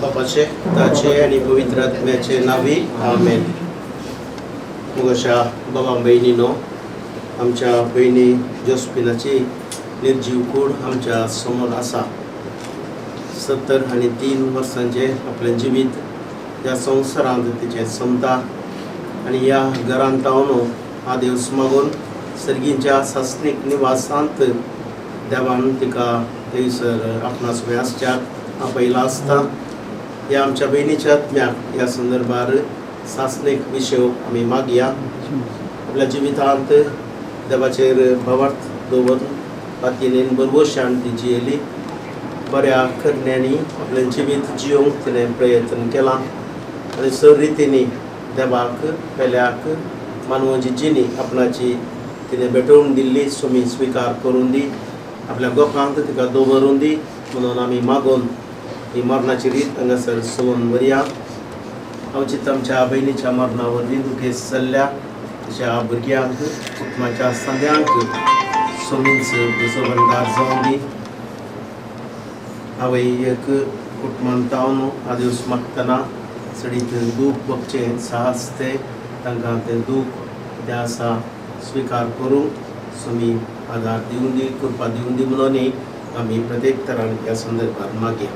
बापाचे ताचे आनी पवित्र आत्म्याचे नावी आमेन. मुगशा बाबा भयणीनो, आमच्या भयणी जोस्पिनाची निर्जीव कूड आमच्या समोर आसा. 73 वर्सांचे आपलें जिवीत ह्या संवसारांत तिचें सोंपता आनी ह्या घरांत रावन आदेवस मागून सर्गींच्या सासणीक निवासांत देवान तिका थंयसर आपणा सुवें आसच्याक आपयला आसता. ह्या आमच्या भयणीच्या आत्म्याक ह्या संदर्भार सासणीक विशय आमी मागया. आपल्या जिवितांत देवाचेर भावार्थ दवरून पातयेन बरवशान ती जियेली. बऱ्या करण्यांनी आपलें जिवीत जियोंक तिणें प्रयत्न केलां आनी सर रितींनी देवाक पेल्याक मानवाची जिणी आपणाची तिणें भेटोवन दिल्ली सुमी स्विकार करून दी, आपल्या गोखांत तिका दवरून दी म्हणून आमी मागून ही मरणाची रीत हांगासर सोवन व्हरया. अवचित आमच्या भयणीच्या मरणा वरवीं दुखेस्त जाल्ल्या तिच्या भुरग्यांक कुटुंबाच्या सांद्यांक सोमींच भंडार जावन दी. आवय एक कुटुंबान तावन आदेस मागतना चडीत दूख भोगचें साहस तें तांकां तें दूख कितें आसा स्विकार करूंक सुमी आदार दिवन दी, कृपा दिवन दी म्हणून आमी प्रत्येक तरान ह्या संदर्भात मागया.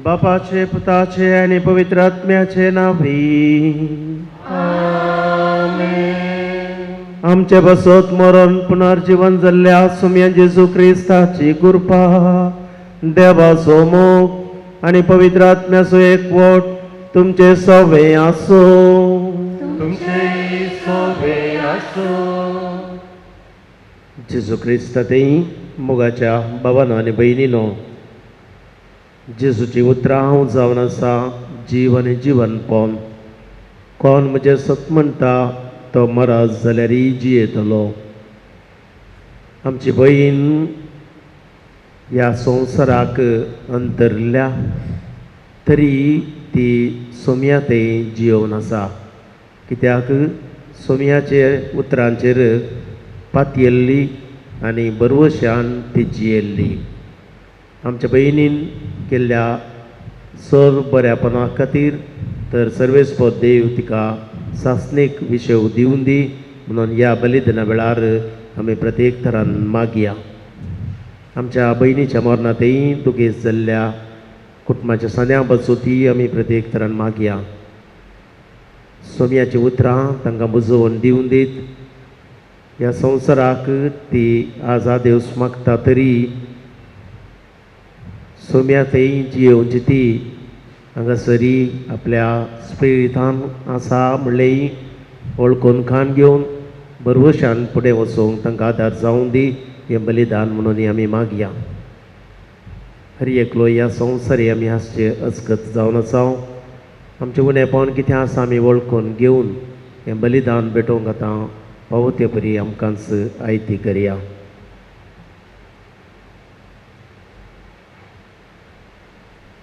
बापाचे पुताचे आणि पवित्र आत्म्याचे नावी आमचे बसत मरण पुनर्जीवन जाल्ल्या सुम्या जेजू क्रिस्ताची कृपा देवाचो मोग आणि पवित्र आत्म्याचो एकवट तुमचे सवे आसो. तुमचे सवे आसो. जेजू क्रिस्ता तेई मोगाच्या बाबानो आनी भयणीनो, जेजूची उतरां हांव जावन आसा जीव आनी जिवनपण. कोण म्हजें सत म्हणटा तो मरत जाल्यारय जियेतलो. आमची भयण ह्या संवसाराक अंतरल्या तरी ती सोम्या थंय जियोवन आसा, कित्याक सोम्याचे उतरांचेर पातयेल्ली आनी बरवशान ती जियेल्ली. आमच्या भयणीन केल्ल्या सर बऱ्यापणा खातीर तर सर्वेस्पर देव तिका सासणीक विशय दिवन दी म्हणून ह्या बलिदाना वेळार आमी प्रत्येक तरान मागया. आमच्या भयणीच्या मरणांतय दुगेस जाल्ल्या कुटुंबाच्या सन्या बसोती आमी प्रत्येक तरान मागया. सोम्याची उतरां तांकां बुजोवन दिवन दीत. ह्या संवसाराक ती आज देवस मागता तरी सोम्या थंय जियोवची ती हांगासरी आपल्या स्पिरितान आसा म्हणलें वळखून खान घेवन बरवशान फुडें वचूंक तांकां आदार जावं दी हें बलिदान म्हणून आमी मागया. हर एकलो ह्या संवसारी आमी आसचे अचकत जावन आसा. आमचें उणेपण कितें आसा आमी वळखून घेवन हें बलिदान भेटोवंक आतां फावो ते परी आमकांच आयती करया.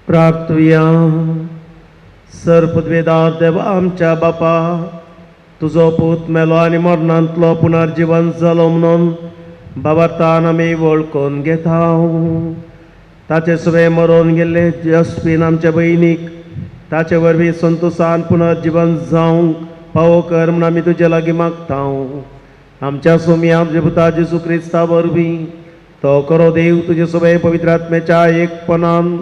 प्रार्थुया. सर पदवेदार देवा आमच्या बापा, तुजो पूत मेलो आनी मरणांतलो पुनर्जिवन जालो म्हणून बाबार्थान आमी वळखून घेता. ताचे सवे मरोन गेल्ले जस्पीन आमच्या भयणीक ताचे वरवीं संतोशान पुनर्जिवन जावंक पावो कर म्हूण आमी तुजे लागीं मागता. आमच्या सोम्या आमच्या पुता जेजू क्रिस्ता वरवीं तो करो देव तुजे सवे पवित्र आत्म्याच्या एकपणान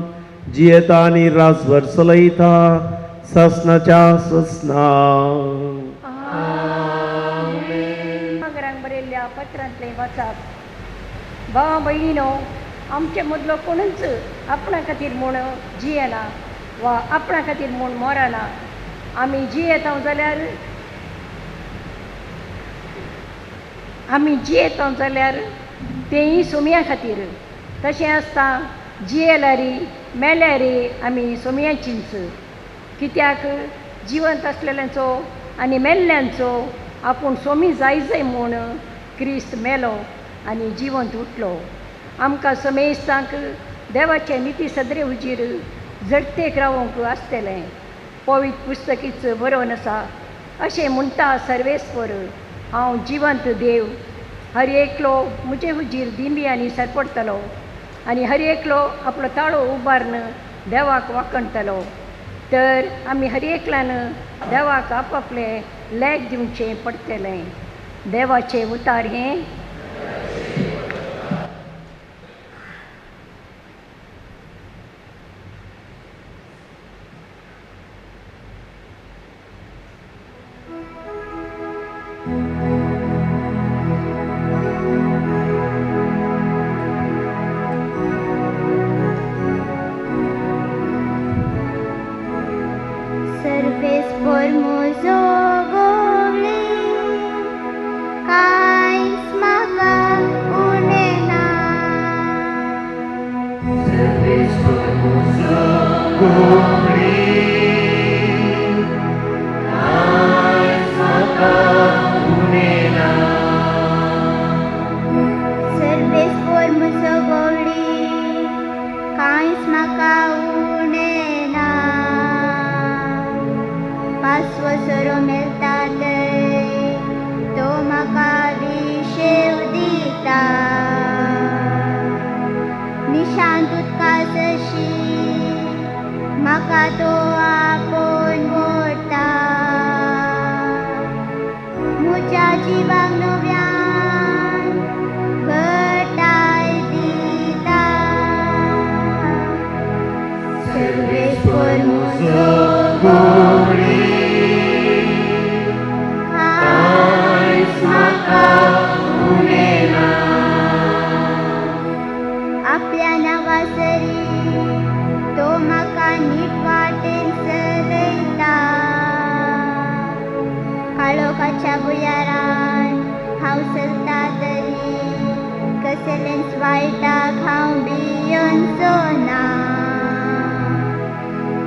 जियेता आनी राजभर चलयता ससनाच्या ससना. घरांक बरयल्ल्या पत्रांतलें वाचाप. भावा भयणीनो, आमचे मदलो कोणूच आपणा खातीर म्हूण जियेना वा आपणा खातीर म्हूण मरना. आमी जियेता जाल्यार तेंय सोम्या खातीर. तशें आसता जियेल्यारी मेल्यारी आमी सोम्याचींच. कित्याक जिवंत आसलेल्यांचो आनी मेल्ल्यांचो आपूण सोमी जाय जाय म्हूण क्रिस्त मेलो आनी जिवंत उठलो. आमकां समेस्तांक देवाचे निती सदरे हुजीर जडतेक रावोंक आसतलें. पवित्र पुस्तकीच बरोवन आसा, अशें म्हणटा सर्वेस्पर, हांव जिवंत देव, हर एकलो म्हजे हुजीर दिंबी सरपडटलो आनी हर एकलो आपलो ताळो उबारून देवाक वाखणटलो. तर आमी हर एकल्यान देवाक आपापले लेख दिवचें पडटलें. देवाचें उतार हें.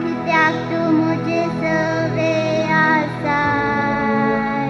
कित्याक तूं म्हजे सवे आसाय.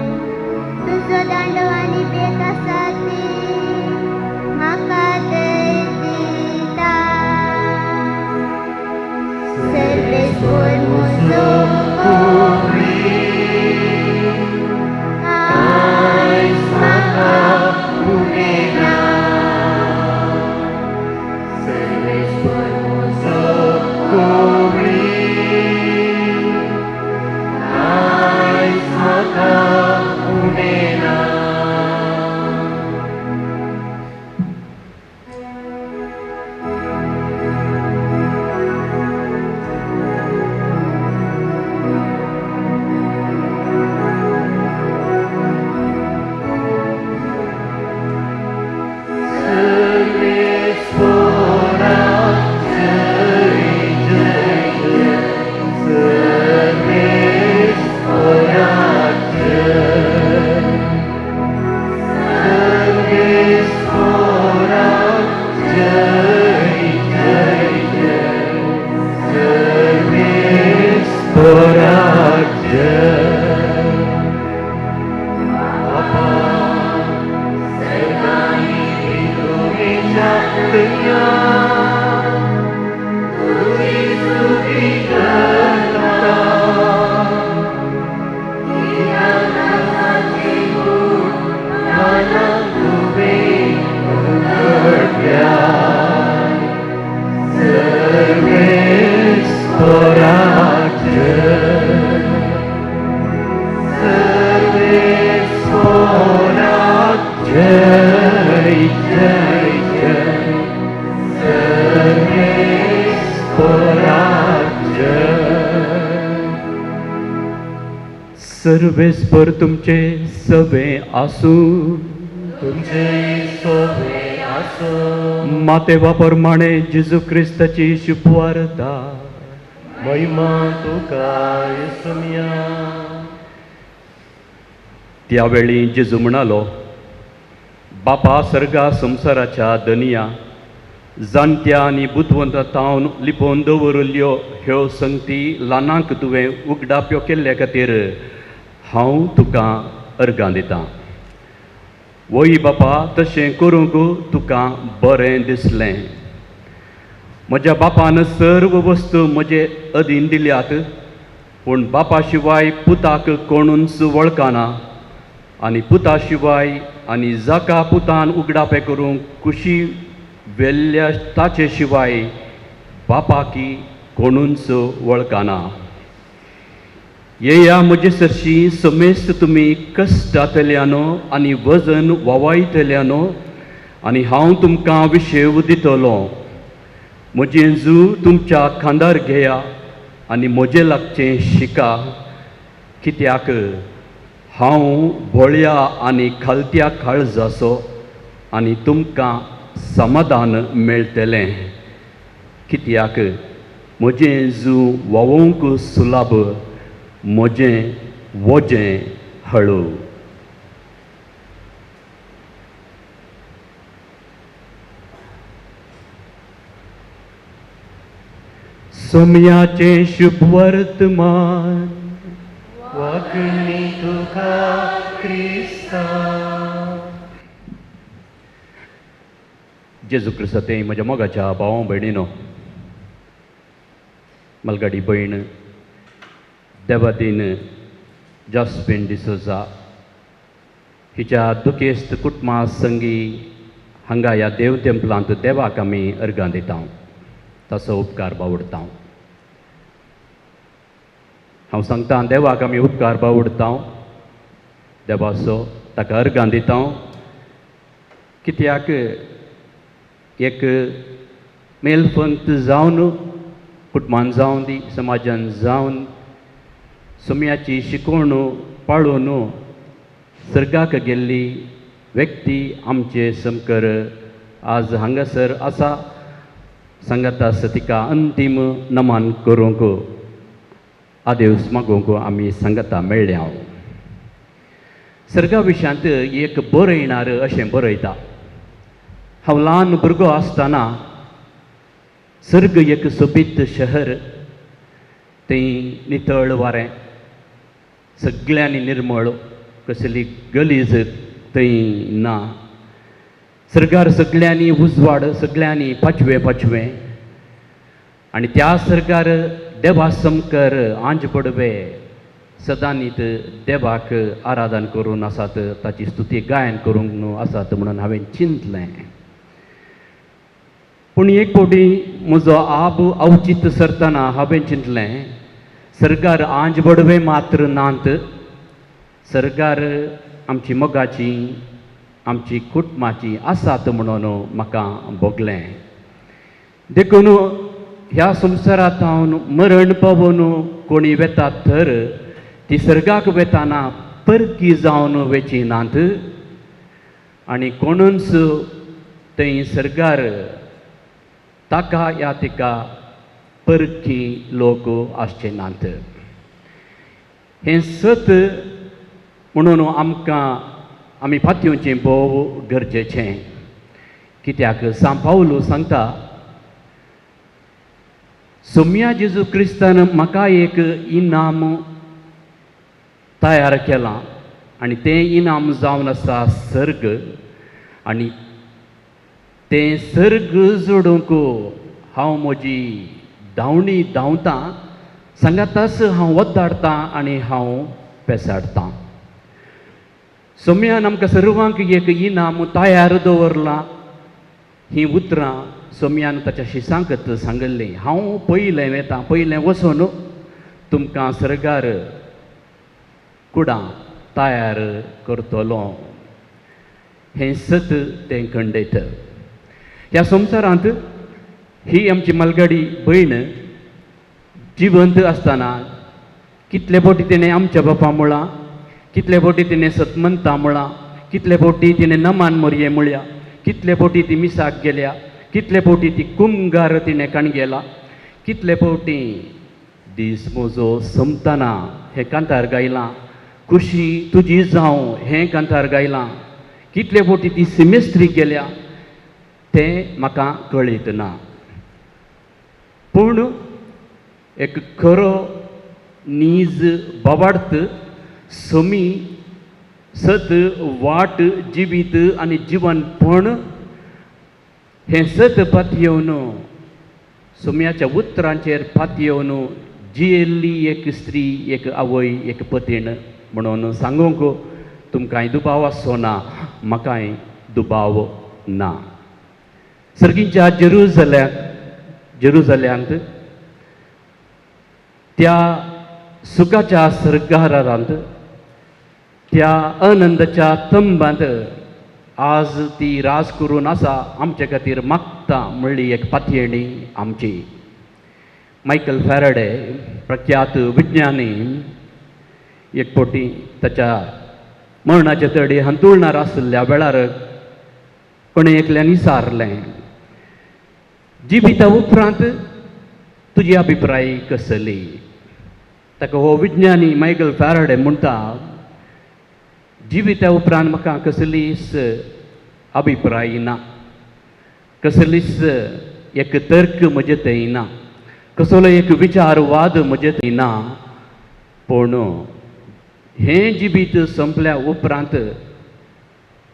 सर्वेस्पर तुमचे सवे आसूं. तुमचे सोवे आसूं. मातेवा प्रमाणे जेजू क्रिस्ताची शुभवार्ता. महिमा तुका येसुमिया. त्यावेळी जेजू म्हणालो, बापा सर्गा संवसाराच्या दनिया जाणट्या आनी बुदवंता तावन लिपोवन दवरिल्ल्यो ह्यो संगती ल्हानांक तुवें उगडाप्यो केल्ल्या खातीर हांव तुका अर्गां दितां. वय बापा, तशें करूंक तुका बरें दिसलें. म्हज्या बापान सर्व वस्तू म्हजे अधीन दिल्यात, पूण बापा शिवाय पुताक कोणूच वळखना आनी पुता शिवाय आनी जाका पुतान उगडापें करूंक कुशी वेल्ल्या ताचे शिवाय बापाकी कोणूच वळखना. येया म्हजे सरशी समेस्त तुमी कश्टांतल्यानो आनी वजन वावायतल्यानो आनी हांव तुमकां विशेव दितलो. म्हजें जू तुमच्या खांदार घेया आनी म्हजें लागचें शिका, कित्याक हांव भोळ्या आनी खालत्या काळजाचो आनी तुमकां समाधान मेळटलें. कित्याक म्हजें जू वावोवंक सुलाभ, म्हजें वजें हळू. सोमयाचें शुभ वर्तमान. वागणी तुका क्रिस्ता. जेजू क्रिस्ताते म्हज्या मोगाच्या भावा भयणीनो, मलगाडी भयण देवादीन जास्पिन डिसोजा हिच्या दुखेस्त कुटुंबा संगी हांगा ह्या देव तेंपलांत देवाक आमी अर्गां दिता, ताचो उपकार बावडता. हांव सांगता देवाक आमी उपकार बावडता, देवाचो ताका अर्गां दिता, कित्याक एक मेलफंत जावन कुटुंबान जावन दी समाजान जावन सोम्याची शिकवण पाळून सर्गाक गेल्ली व्यक्ती आमचे समकर आज हांगासर आसा. सांगाता आसा तिका अंतीम नमन करूंक आदेवस मागूंक आमी सांगाता मेळ्ळ्या. सर्गा विशयांत एक बरयणार अशें बरयता, हांव ल्हान भुरगो आसतना सर्ग एक सोबीत शहर, थंय नितळ वारें, सगळ्यांनी निर्मळ, कसली गलीज थंय ना. सर्गार सगळ्यांनी उजवाड, सगळ्यांनी पाचवे पाचवे, आनी त्या सर्गार देवा समकर आंज पडवे सदांनीत देवाक आराधन करून आसात, ताची स्तुती गायन करूंक आसात म्हणून हांवें चिंतलें. पूण एक फावटी म्हजो आब अवचीत सरतना हांवें चिंतलें, सर्गार आंज बडवे मात्र नात, सर्गार आमची मोगाची आमची कुटुंबाची आसात म्हणून म्हाका भोगलें. देखून ह्या संवसारांत हांव मरण पावून कोणी वेतात तर ती सर्गाक वेताना परकी जावन वेची नात आनी कोणूच थंय सर्गार ताका या तिका परकी लोक आसचे नात. हें सत म्हणून आमकां आमी पातयेवचें भोव गरजेचें, कित्याक सांत पावलू सांगता, सोम्या जेजू क्रिस्तान म्हाका एक इनाम तयार केलां आनी तें इनाम जावन आसा सर्ग, आनी तें सर्ग जोडूंक हांव म्हजी धांवणी धांवतां, सांगाताच हांव वद्दाडटां आनी हांव पेसाडटां. सोम्यान आमकां सर्वांक एक इनाम तयार दवरलां. हीं उतरां सोम्यान ताच्या शिसांकत सांगिल्लीं, हांव पयलें वेतां, पयलें वचून तुमकां सर्गार कुडां तयार करतलो. हें सत तें खंडयत. ह्या संवसारांत ही आमची मालगाडी भयण जिवंत आसतना कितले फावटी तिणें आमच्या बापा म्हळां, कितले फावटी तिणें सतमंता म्हळां, कितले फावटी तिणें नमान मोरये म्हळ्या, कितले फावटी ती मिसाक गेल्या, कितले फावटी ती कुमगार तिणें कणगेला, कितले फावटी दीस म्हजो सोंपतना हें कांतार गायलां, खुशी तुजी जावं हें कांतार गायलां, कितले फावटी ती सिमेस्त्रीक गेल्या तें म्हाका कळीत ना. पूण एक खरो नीज बाबार्थ समी सत वाट जिवीत आनी जिवनपण हें सत पातयेवन सोम्याच्या उतरांचेर पातयेवन जियेल्ली एक स्त्री, एक आवय, एक पतीण म्हणून सांगूंक तुमकांय दुबाव आसचो ना, म्हाकाय दुबाव ना. सर्गीच्या जेरुजल्यांत त्या सुखाच्या सर्गारांत, त्या आनंदाच्या तंबांत आज ती राज करून आसा आमचे खातीर मागता म्हणली एक पातयेणी आमची. मायकल फॅरडे प्रख्यात विज्ञानी एक फावटी ताच्या मरणाचे तडी हांतुळणार आशिल्ल्या वेळार कोणें एकल्यान विचारलें, जिविता उपरांत तुजी अभिप्राय कसली? ताका हो विज्ञानी मायकल फॅरडे म्हणटा, जिविता उपरांत म्हाका कसलीच अभिप्राय ना, कसलीच एक तर्क म्हजे थंय ना, कसलो एक विचारवाद म्हजे थंय ना, पूण हें जिवीत सोंपल्या उपरांत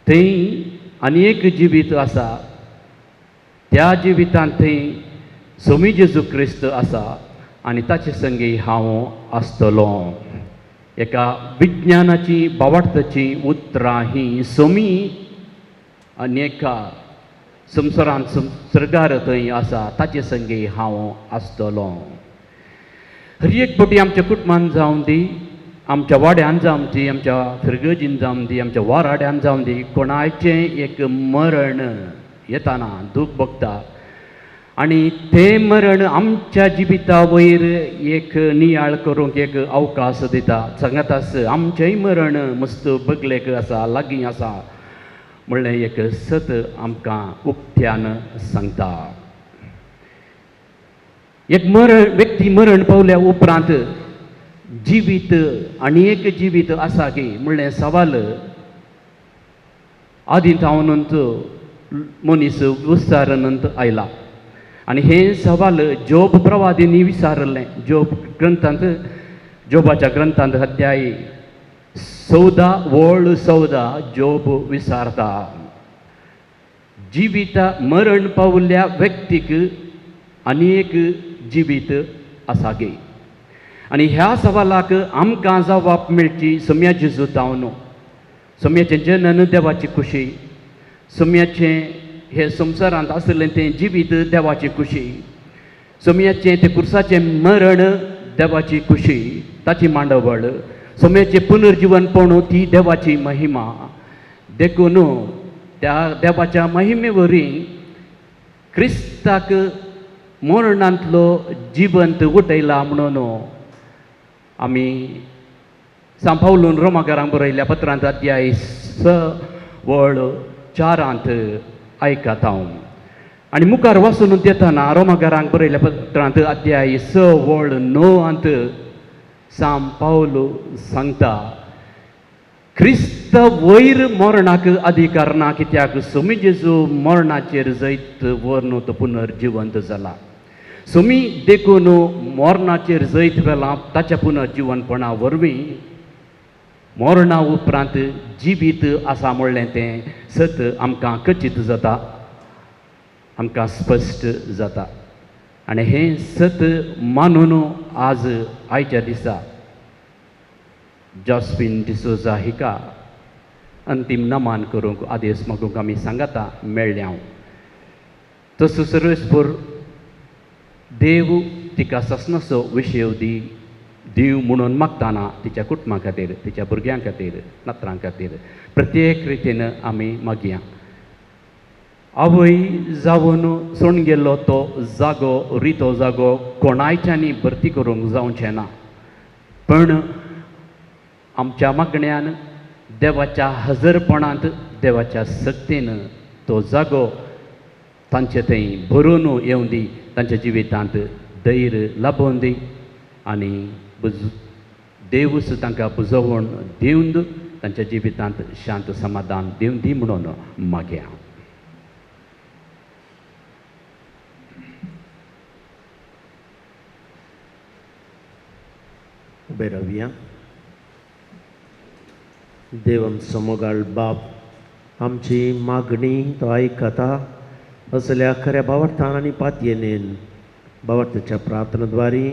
थंय आनी एक जिवीत आसा, त्या जिवितांत थंय सोमी जेजू क्रिस्त आसा आनी ताचे संगी हांव आसतलो. एका विज्ञानाची बावार्थाची उतरां ही सोमी आनी एका संवसारांत सर्गार थंय आसा ताचे संगी हांव आसतलो. हर एक फावटी आमच्या कुटुंबान जावं दी, आमच्या वाड्यान जावं दी, आमच्या फिरगर्जीन जावं दी, आमच्या वाराड्यान जावं दी, कोणाचें एक मरण येताना दूख भोगता आनी तें मरण आमच्या जिविता वयर एक नियाळ करूंक एक अवकाश दिता. सांगात आमचेंय मरण मस्त बगलेक आसा, लागीं आसा म्हणलें एक सत आमकां उक्त्यान सांगता. एक मरण व्यक्ती मरण पावल्या उपरांत जिवीत आनी एक जिवीत आसा की म्हणलें सवाल आदीं थावनूच मनीस विचारनंत आयला आनी हें सवाल जोब प्रवादींनी विचारलें. जोब ग्रंथांत, जोबाच्या ग्रंथांत अध्याय 14 वळ 14 जोब विचारता, जिविता मरण पावल्या व्यक्तीक आनी एक जिवीत आसा गे? आनी ह्या सवालाक आमकां जवाब मेळची सम्या जेजू तावन. सम्याचें जनन देवाची खुशी, सम्याचें हे संवसारांत आशिल्लें तें जिवीत देवाची खुशी, सम्याचें तें कुर्साचें मरण देवाची खुशी, ताची मांडवळ, सम्याचें पुनर्जिवनपण ती देवाची महिमा. देखून त्या देवाच्या महिमे वरवीं क्रिस्ताक मरणांतलो जिवंत उठयला म्हणून आमी सांत पावलून रोमाकारांक बरयल्ल्या पत्रांत अध्याय 6 वळ 4 आयकता. आनी मुखार वाचून येतना रोमाकारांक बरयल्ल्या पत्रांत अध्याय 6 वळ 9 सांत पावल सांगता, क्रिस्त वयर मरणाक अधिकार ना, कित्याक सोमी जेजू मरणाचेर जैत व्हरून तो पुनर्जिवंत जाला. सोमी देखून मरणाचेर जैत व्हेलां ताच्या पुनर्जिवनपणा वरवीं मरणा उपरांत जिवीत आसा म्हणलें तें सत आमकां कचीत जाता, आमकां स्पश्ट जाता. आनी हें सत मानून आज आयच्या दिसा जॉस्पिन डिसोजा हिका अंतीम नमान करूंक आदेश मागूंक आमी सांगाता मेळ्ळ्या. तसो सर्वेस्पर देव तिका सासणाचो विशय दी दिव म्हणून मागताना तिच्या कुटुंबा खातीर, तिच्या भुरग्यां खातीर, नातरां खातीर प्रत्येक रितीन आमी मागया. आवय जावन सोडून गेल्लो तो जागो, रितो जागो कोणायच्यांनी भरती करूंक जावचें ना, पण आमच्या मागण्यान देवाच्या हजरपणांत देवाच्या सक्तीन तो जागो तांचे थंय भरून येवं दी, तांच्या जिवितांत धैर्य लाबोवन दी आनी देवूच तांकां पुजोवण दिवन तांच्या जिवितांत शांत समाधान दिवन दी म्हणून मागया. उबे रावया. देव आमचो मोगाळ बाप, आमची मागणी तो आयकता असल्या खऱ्या भावार्थान आनी पातयेनेन भावार्थाच्या प्रार्थनाद्वारे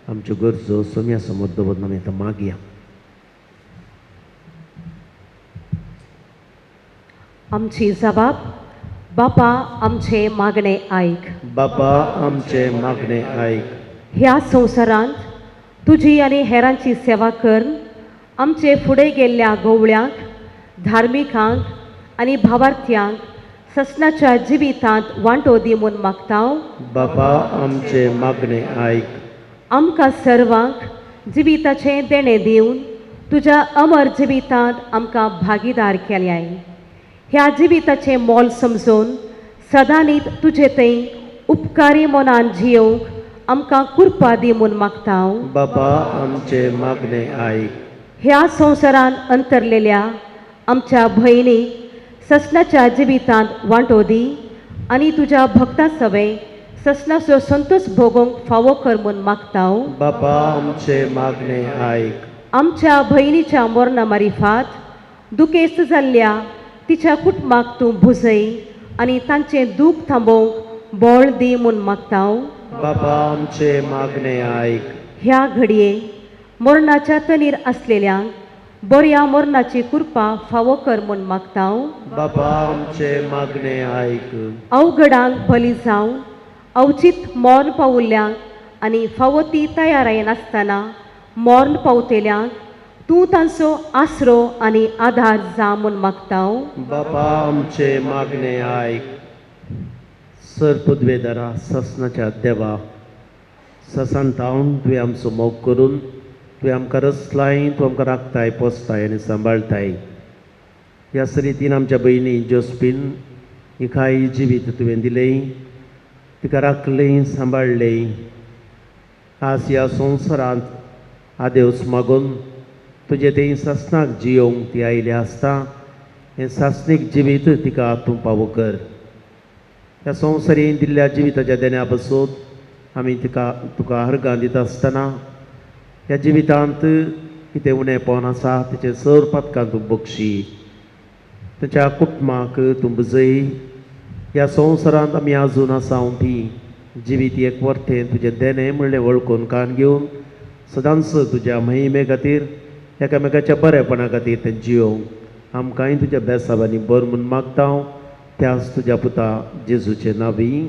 आमच्यो गरजो सोम्या समोर दवरून आमी आतां मागया. आमची जबाब बापा आमचे मागणे आयक. बापा आमचे मागणे आयक. ह्या संवसारांत तुजी आनी हेरांची सेवा कर आमचे फुडें गेल्ल्या गवळ्यांक, धार्मिकांक आनी भावार्थ्यांक ससनाच्या जिवितांत वांटो दी म्हूण मागता. बापा आमचे मागणे आयक. आमकां सर्वांक जिविताचें देणें दिवन तुज्या अमर जिवितांत आमकां भागीदार केल्याय. ह्या जिविताचें मोल समजून सदांनीत तुजे थंय उपकारी मनान जियोवंक आमकां कृपा दी म्हूण मागता. बापा आमचे मागणे आयक. ह्या संवसारांत अंतरलेल्या आमच्या भयणीक ससनाच्या जिवितांत वांटो दी आनी तुज्या भक्ता सवें ससनाचो संतोश भोगोवंक फावो कर म्हूण मागता. बापा आमचे मागणे आयक. आमच्या भयणीच्या मरणा मारिफात दुखेस्त जाल्ल्या तिच्या कुटुंबाक तूं भुजय आनी तांचें दूख थांबोवंक बळ दी म्हूण मागता. बापा आमचे मागणे आयक. ह्या घडये मरणाच्या तनीर आसलेल्यांक बऱ्या मरणाची कृपा फावो कर म्हूण मागता. बापा आमचे मागणे आयक. अवघडांक बली जावन अवचीत मरण पावुल्ल्यांक आनी फावो ती तयाराय नासतना मरण पावतेल्यांक तूं तांचो आसरो आनी आधार जा म्हूण मागता. बापा आमचे मागणे आयक. सर पदवेदारा ससनाच्या देवा, ससान तावन तुवें आमचो मोग करून तुवें आमकां रचलाय, तूं आमकां राखताय, पोसताय आनी सांबाळटाय. ह्या रितीन आमच्या भयणी जोस्पीन हिकाय जिवीत तुवें दिलें, तिका राखलें, सांबाळ्ळें. आज ह्या संवसारांत आदेवस मागून तुजें तें सासनाक जियोवंक ती आयली आसता, हें सासणीक जिवीत तिका तूं पावो कर. ह्या संवसारीन दिल्ल्या जिविताच्या देण्या पासून आमी तिका तुका हरगां दिता आसतना ह्या जिवितांत कितें उणेपण आसा तेचें सर पातकां तूं बक्षी, ताच्या कुटुंबाक तूं बुजय. ह्या संवसारांत आमी आजून आसा ती जिवीत एक वर्तें तुजें देणें म्हणलें वळखून कान घेवन सदांच तुज्या महिमे खातीर एकामेकाच्या बरेपणा खातीर तें जियोवंक आमकांय तुज्या बेसाबांनी बर म्हूण मागता हांव त्याच तुज्या पुता जेजूचे नांवी.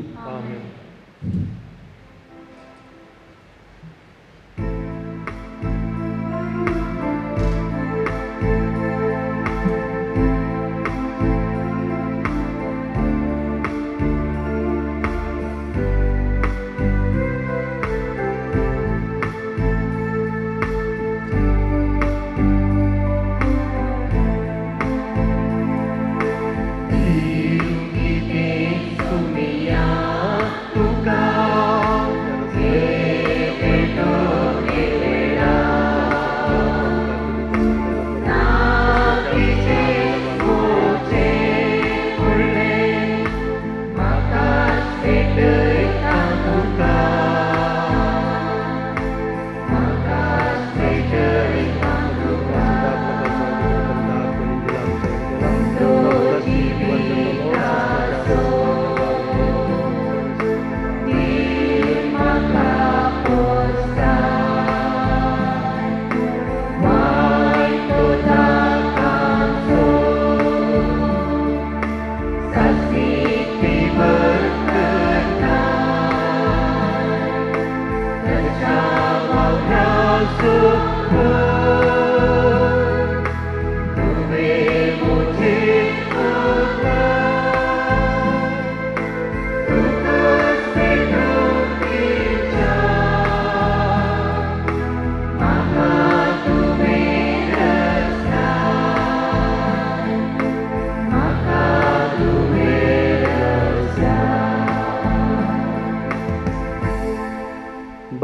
तुका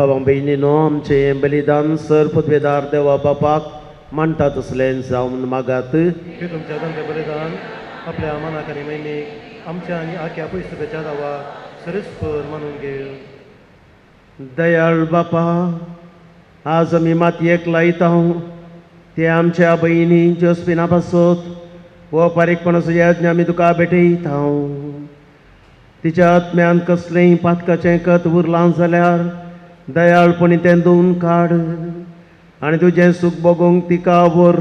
बाबा भयणीनो आमचें बलिदान सर पदवेदार देवा बापाक मानता तसलें जावन मागात. हे तुमच्या तांचे बलिदान आपल्या मनाक आनी महिमेक आमच्या आनी आख्या पयसुपेच्या दावाक सरेस्पर मानून घेव. दयाळ बापा, आज आमी मातयेक लायता ते आमच्या भयणी जोस्पिना पासत हो बारीकपणाचो यज्ञ आमी तुका भेटयता. तिच्या आत्म्यान कसलेंय पातकाचें कत उरलां जाल्यार दयाळपणी तें धुवन काड आनी तुजें सूख भोगूंक तिका व्हर.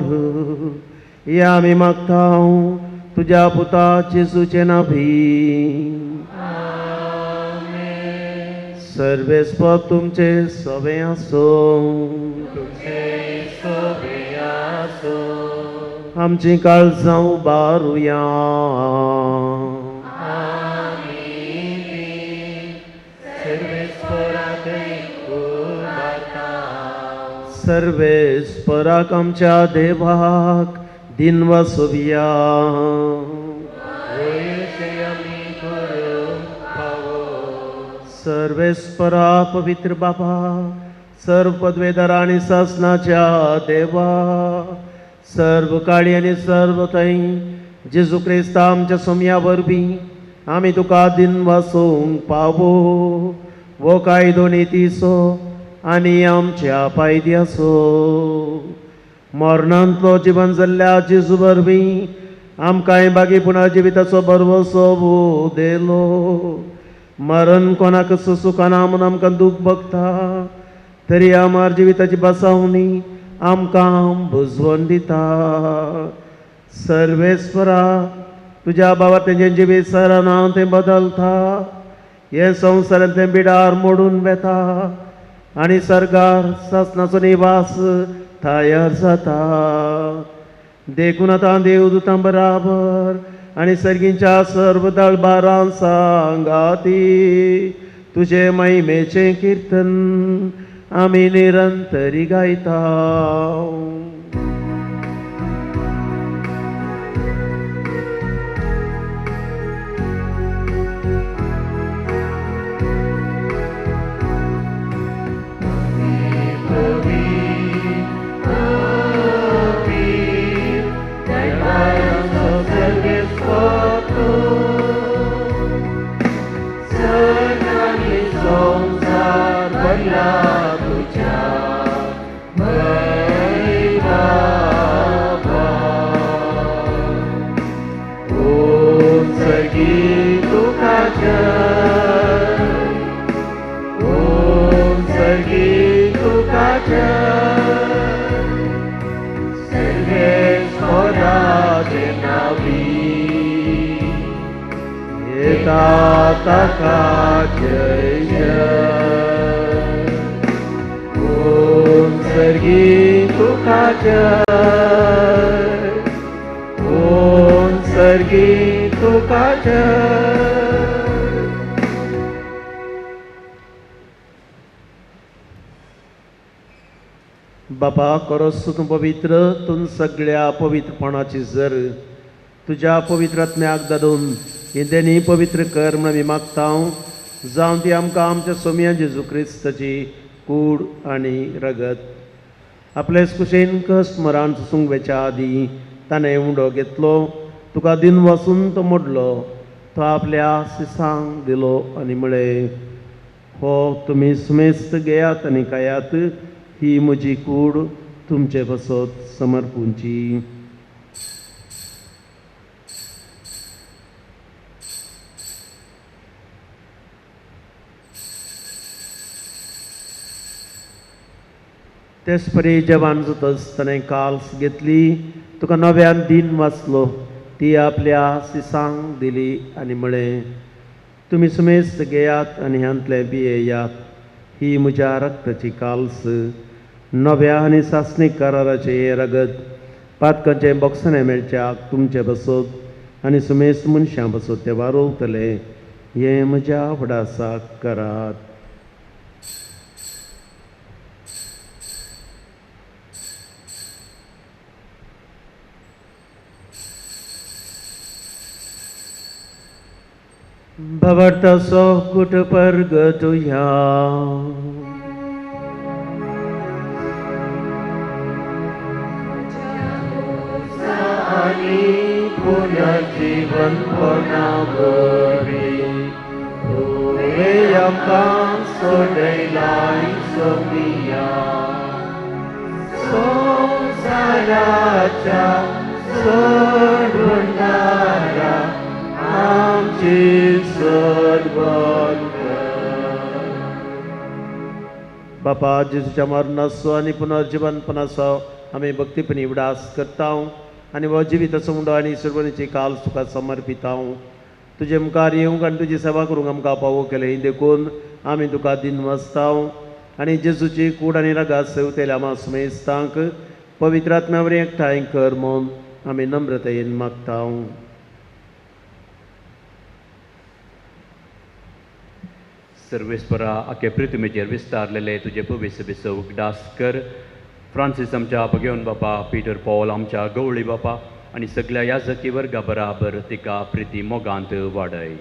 हें आमी मागता तुज्या पुता जेजूचें नांवी. सर्वेस्पर तुमचे सवे आसूं. आमची काळजां उबारुया. सर्वेस्पराक आमच्या देवाक दिन वासोवया. सर्वेस्परा पवित्र बाबा, सर्व पदवेदार आनी सासनाच्या देवा, सर्व काळी आनी सर्व थंय जेजू क्रिस्ता आमच्या सोम्या वरवीं आमी तुका दिन वासूंक पावो. वो कायदो नितीचो आनी आमच्या पायद्याचो मरणांतलो जिवन जाल्ल्या जेजू वरवीं आमकांय बागी पुनः जिविताचो भरवसो दिलो. मरण कोणाक सुखाना म्हूण आमकां दूख भोगता तरी आमार जिविताची बसावणी आमकां बुजवण दिता. सर्वेस्परा तुज्या बाबा तेंचें जिवीत सराना तें बदलता, हे संवसारांत तें बिडार मोडून वेता आनी सर्गार सासनाचो निवास तयार जाता. देखून आतां देवदूतां बराबर आनी सर्गींच्या सर्व दळबारां सांगाती तुजे महिमेचें किर्तन आमी निरंतरी गायता. बापा करोस तूं पवित्र, तूं सगळ्या पवित्रपणाची जर तुज्या पवित्र आत्म्याक धाडून हें पवित्र कर म्हूण आमी मागता. जावं ती आमकां आमच्या सोम्या जेजू क्रिस्ताची कूड आनी रगत. आपलेच कुशेन कस मरान सोसूंक वेच्या आदीं ताणें उंडो घेतलो, तुका दिन वासून तो मोडलो, तो आपल्या सिसांक दिलो आनी म्हळें, हो तुमी सुमेस्त घेयात आनी खायात, ही म्हजी कूड तुमचे पासत समर्पूंची. तेच परी जेवण जातच ताणें काल्स घेतली, तुका नव्यान दिन वाचलो, ती आपल्या सिसांक दिली आनी म्हळें, तुमी सुमेस्त घेयात आनी ह्यांतलें पियेयात, ही म्हज्या रक्ताची काल्स, नव्या आनी सासणीक कराराचें हें रगत पातकांचें बोगसणें मेळच्याक तुमचे बसत आनी सुमेस्त मनशां बसत तें वारोवतलें. हें म्हज्या फुडासाक करात. भवर्थाचो कुट परगटुया. आनी पुनर्जीवनपणा वरवीं तुवें आमकां सोडयलाय सोमिया. संवसाराच्या सोडवणारा आमची सोडवण कर. बापा जेजूच्या मरणाचो आनी पुनर्जीवनपणाचो आमी भक्तीपणी उडास करता आनी हो जिविताचो उंडो आनी सोडवणीची काल तुका समर्पिता. तुजे मुखार येवंक आनी तुजी सेवा करूंक आमकां पावो केलें देखून आमी तुका दिनवासता आनी जेजूची कूड आनी रागात सेवतेल्या आमा सुमेस्तांक पवित्र आत्म्या वरवीं एकठांय कर म्हूण आमी नम्रतायेन मागता. सर्वेस्परा आखे पृथ्वीचेर विस्तारलेले तुजे पवित्र बिसो उगडास कर. फ्रांसीस आमच्या भगेवन बापा, पीटर पॉल आमच्या गवळी बापा आनी सगल्या याजकी वर्गा बराबर तिका प्रिती मोगांत वाडय.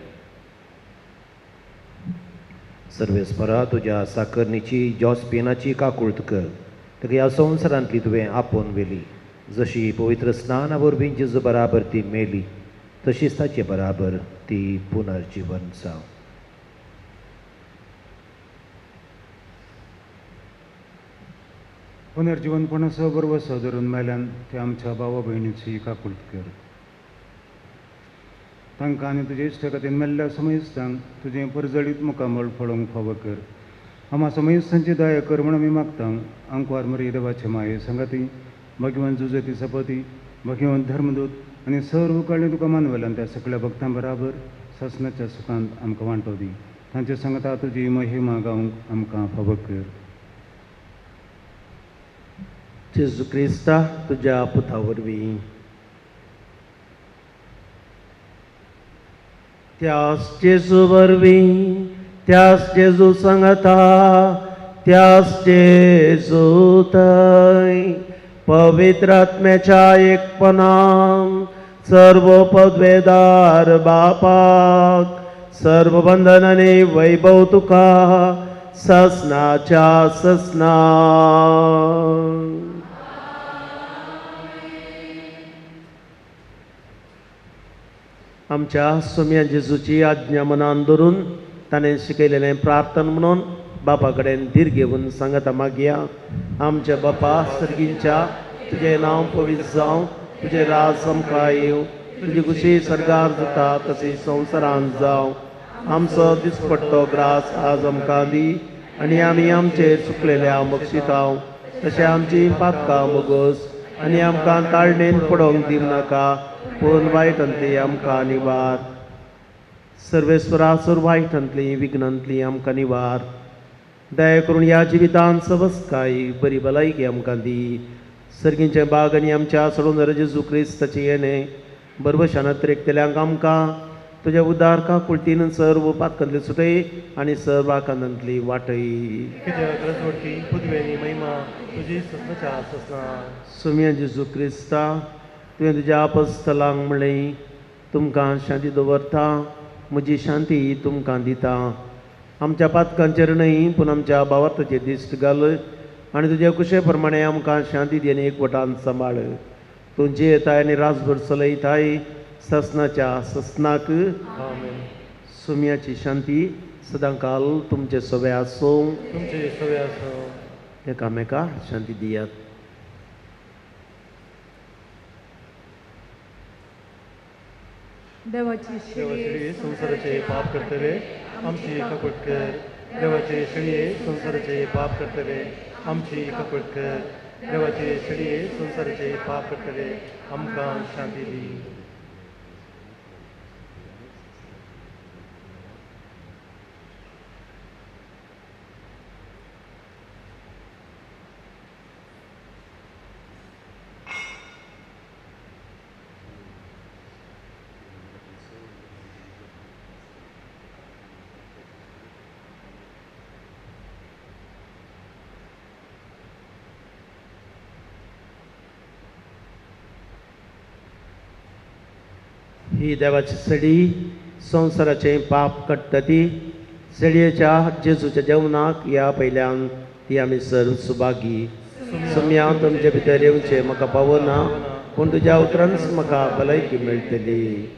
सर्वेस्परा तुज्या साकरणीची जॉस्पिनाची काकूळत कर. ताका ह्या संवसारांतली तुवें आपोवन व्हेली. जशी पवित्र स्नाना वरवीं जेजू बराबर ती मेली तशीच ताचे बराबर ती पुनर्जीवन जावं. पुनर्जीवनपणाचो बरवसो धरून मेल्यान ते आमच्या भावा भयणीची काकूळत कर. तांकां आनी तुजे इश्ट खातीर मेल्ल्या समयस्तांक तुजें परजळीत मुखामळ पळोवंक फावो कर. आमा समयस्तांची दया कर म्हूण आमी मागता. आंकवार मरी देवाचे माये सांगाती भगवान जुजेती सपती भगवान धर्मदूत आनी सर्व कळ्ळें तुका मानवल्यान त्या सगळ्या भक्तां बराबर सासणाच्या सुखांत आमकां वांटो दी. तांचे सांगता तुजी महिमा गावंक आमकां फावो कर. जेजू क्रिस्ता तुज्या पुता वरवीं त्यास जेजू वरवीं त्यास जेजू सांगता त्यास जेजू थंय पवित्र आत्म्याच्या एकपणान सर्व पदवेदार बापाक सर्व बंधन आनी वैभव तुका ससनाच्या ससना. आमच्या सोम्या जेजूची आज्ञा मनान धरून ताणें शिकयलेलें प्रार्थना म्हणून बापा कडेन धीर घेवन सांगता मागया. आमच्या बापा सर्गींच्या तुजें नांव पवित्र जावं, तुजें राज आमकां येवं, तुजी खुशी सर्गार जाता तशी संवसारांत जावं. आमचो दिसपट्टो ग्रास आज आमकां दी आनी आमी आमचेर चुकलेल्या बक्षितांव तशें आमची पातकां मोगोस आनी आमकां ताळणेन पडोवंक दिवं नाका पूण वायटांतली आमकां निवार. सर्वेस्वरा सर वायटांतली विघ्नांतली आमकां निवार. दया करून ह्या जिवितांत सवस्काय बरी भलायकी आमकां दी. सर्गींचे बाग आनी आमच्या सोडून जेजू क्रिस्ताचें येणें बरबशान अत्रेकतल्यांक आमकां तुज्या उदार काकुळतीन सर्व पातकांतली सुटय आनी सर्व आकांतांतली वाटय. सोम्या जेजू क्रिस्ता तुवें तुज्या आपस्थलांक म्हणलें तुमकां शांती दवरता, म्हजी शांती तुमकां दिता. आमच्या पातकांचेर न्हय पूण आमच्या भावार्थाचेर दिश्ट घाल आनी तुज्या कुशे प्रमाणे आमकां शांती दी आनी एकवटान सांबाळ. तूं जियेताय आनी राजभर चलयताय ससनाच्या ससनाक. सुम्याची शांती सदांकाल तुमचे सवे आसूं. तुमचे सवे आसूं. एकामेका शांती दियात. देवाची शेळये संवसाराचे पाप करतले आमची काकूट कर. देवाचे शेळये संवसाराचे पाप करतले आमची काकूट कर. देवाचे शेळये संवसाराचे पाप करतले आमकां शांती दी. ही देवाची सडी संवसाराचें पाप काडटा ती सडयेच्या जेजूच्या जेवणाक ह्या पयल्यान ती आमी सर्व सुभागी. सुम्या तुमचे भितर येवचें म्हाका पावना पूण तुज्या उतरानच म्हाका भलायकी मेळटली.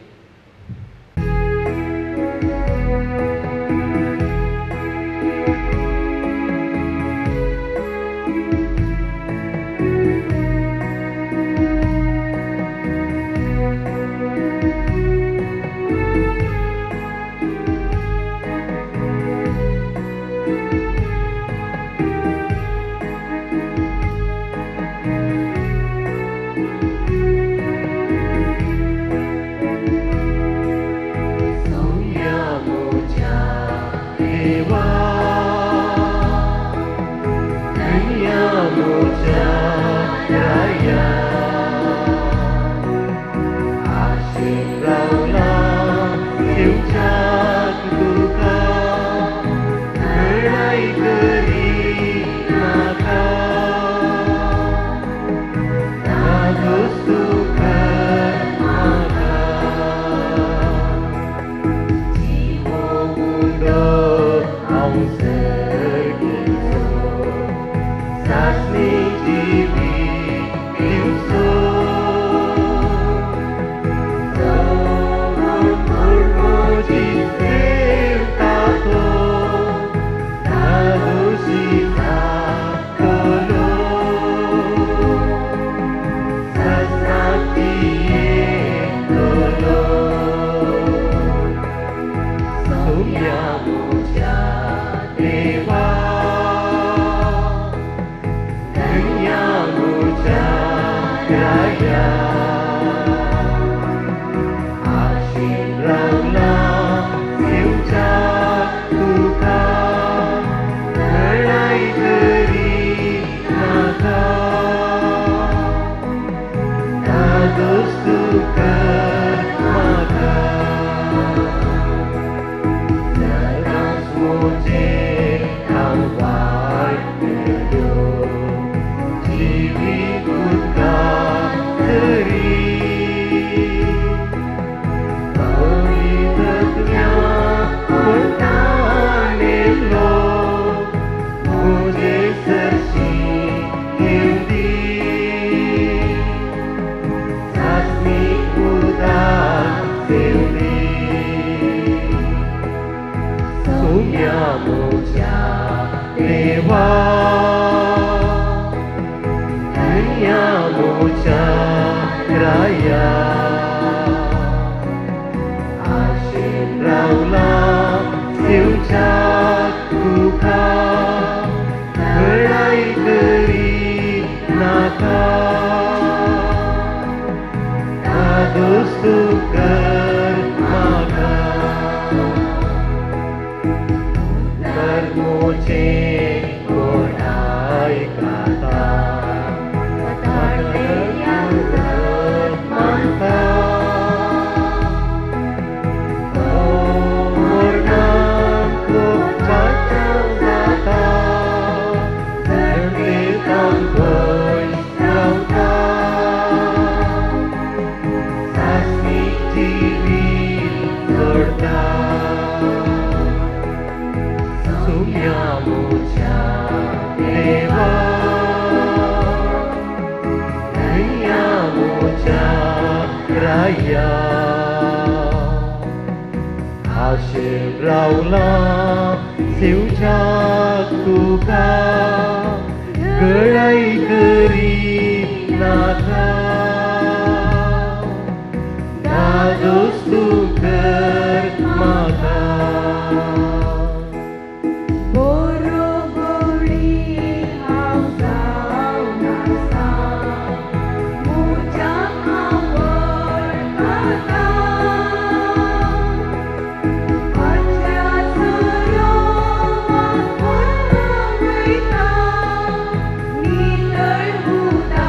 नितळ भूता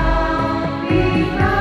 पिता.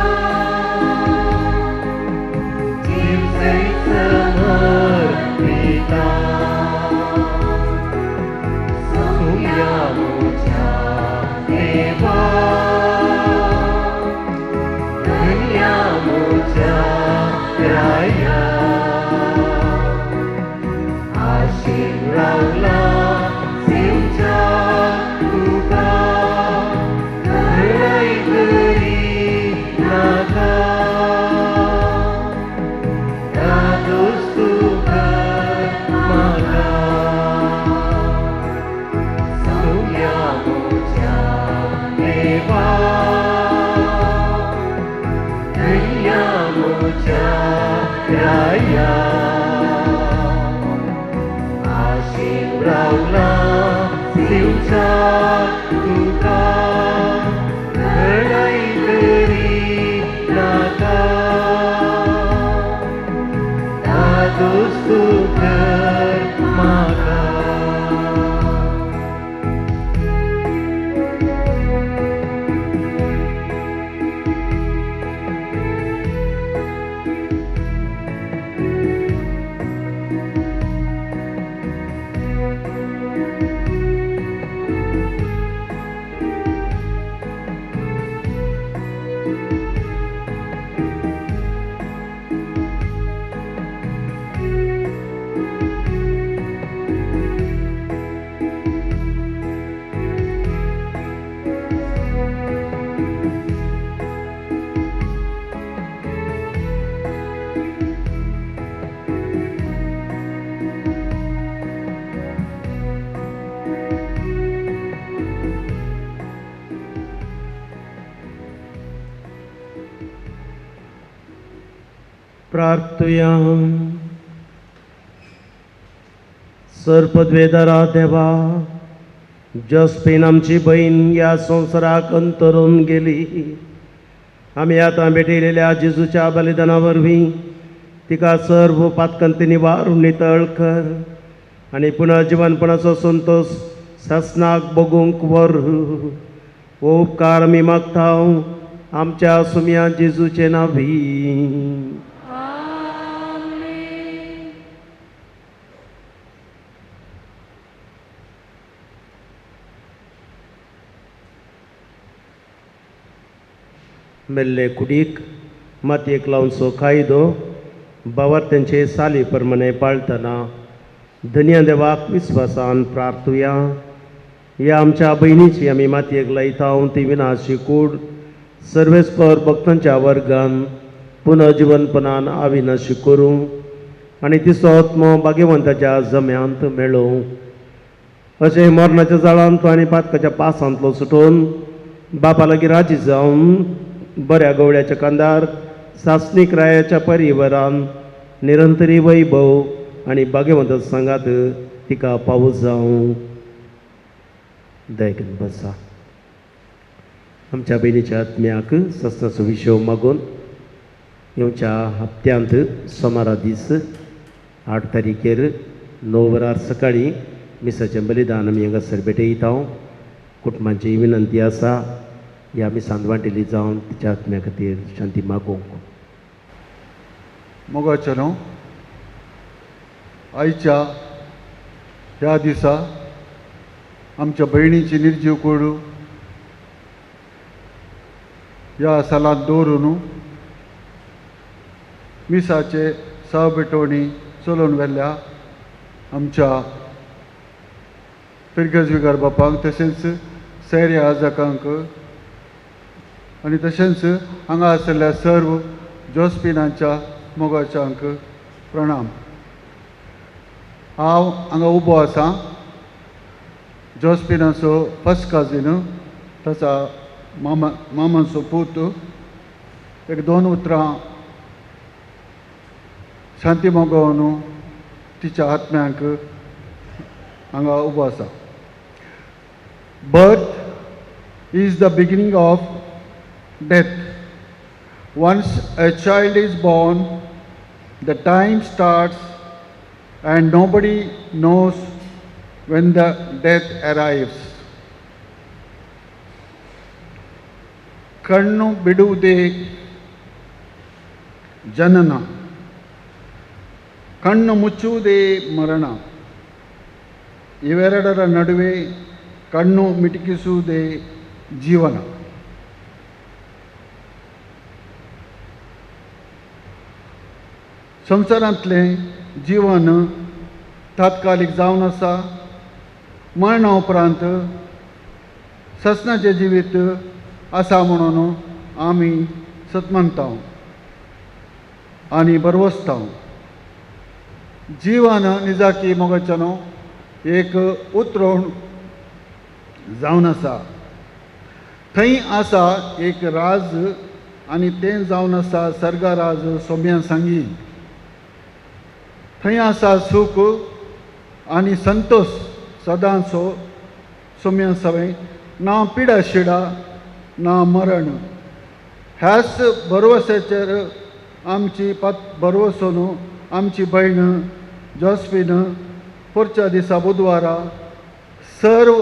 राया आशेन रावला दिवचा तुका घडाय तरी नाका दादोस तूं कर म्हाका. प्रार्थुया. सर्पद्वेदरा देवा, जस्पीन आमची बहीण ह्या संवसाराक अंतरून गेली. आमी आतां भेटयलेल्या जेजूच्या बलिदाना वरवीं तिका सर्व पातकंती निवारून नितळ कर आनी पुनर्जिवनपणाचो संतोश सासनाक बगूंक व्हर. हो उपकार आमी मागता आमच्या सुम्या जेजूचे नांवी. मेल्ले कुडीक मातयेक लावचो कायदो बावार्थ्यांचे साली प्रमाणे पाळतना धन्या देवाक विस्वासान प्रार्थुया. ह्या आमच्या भयणीची आमी मातयेक लायता ती विनाशी कूड सर्वेस्पर भक्तांच्या वर्गान पुनर्जिवनपणान अविनाशी करूं आनी तिचो आत्मो भाग्यवंताच्या जम्यांत मेळोवं. अशें मरणाच्या जाळांतलो आनी पातकाच्या पासांतलो सुटोवन बापा लागीं राजी जावन बऱ्या गवळ्याच्या कांदार सासणीक रायाच्या परिवारान निरंतरी वैभव आनी भाग्यवंत सांगात तिका पावस जावं. दयकन बसा. आमच्या भयणीच्या आत्म्याक सस्नाचो विशय मागून येवच्या हप्त्यांत सोमारा दीस 8 तारखेर 9 वरार सकाळीं मिसाचें बलिदान आमी हांगासर भेटयता. कुटुंबांची विनंती आसा ह्या मिसांत वांटेली जावन तिच्या आत्म्या खातीर शांती मागूंक. मोगाचें न्हू आयच्या ह्या दिसा आमच्या भयणीची निर्जीव कूड ह्या सालांत दवरून मिसाचे सह भेटवणी चलोवन व्हेल्ल्या आमच्या फिरगज विगार बापांक तशेंच सैर्या आजाकांक आनी तशेंच हांगा आशिल्ल्या सर्व जोस्पिनांच्या मोगाच्यांक प्रणाम. हांव हांगा उबो आसा जोस्पिनाचो फर्स्ट काजीन, ताचा मामा मामाचो पूत. एक दोन उतरां शांती मोगोवन तिच्या आत्म्यांक हांगा उबो आसा. Birth is the beginning of death. Once a child is born, the time starts and nobody knows when the death arrives. ಕಣ್ಣು ಬಿಡುವುದೇ ಜನನ, ಕಣ್ಣು ಮುಚ್ಚುವುದೇ ಮರಣ, ಇವೆರಡರ ನಡುವೆ ಕಣ್ಣು ಮಿಟುಕಿಸುವುದೇ ಜೀವನ. संवसारांतलें जीवन तात्कालीक जावन आसा. मरणा उपरांत ससनाचें जिवीत आसा म्हणून आमी सतमानता आनी बरवसता. जीवन निजाकी मोगाच्यानो एक उतरोण जावन आसा. थंय आसा एक राज आनी तें जावन आसा सर्गराज सोम्या सांगी. थंय आसा सूख आनी संतोश सदांचो सोम्या सवें, ना पिडा शिडा ना मरण. ह्याच भरवसाचेर आमची भरवसो न्हू आमची भयण जॉस्फीन पुरच्या दिसा बुधवारा सर्व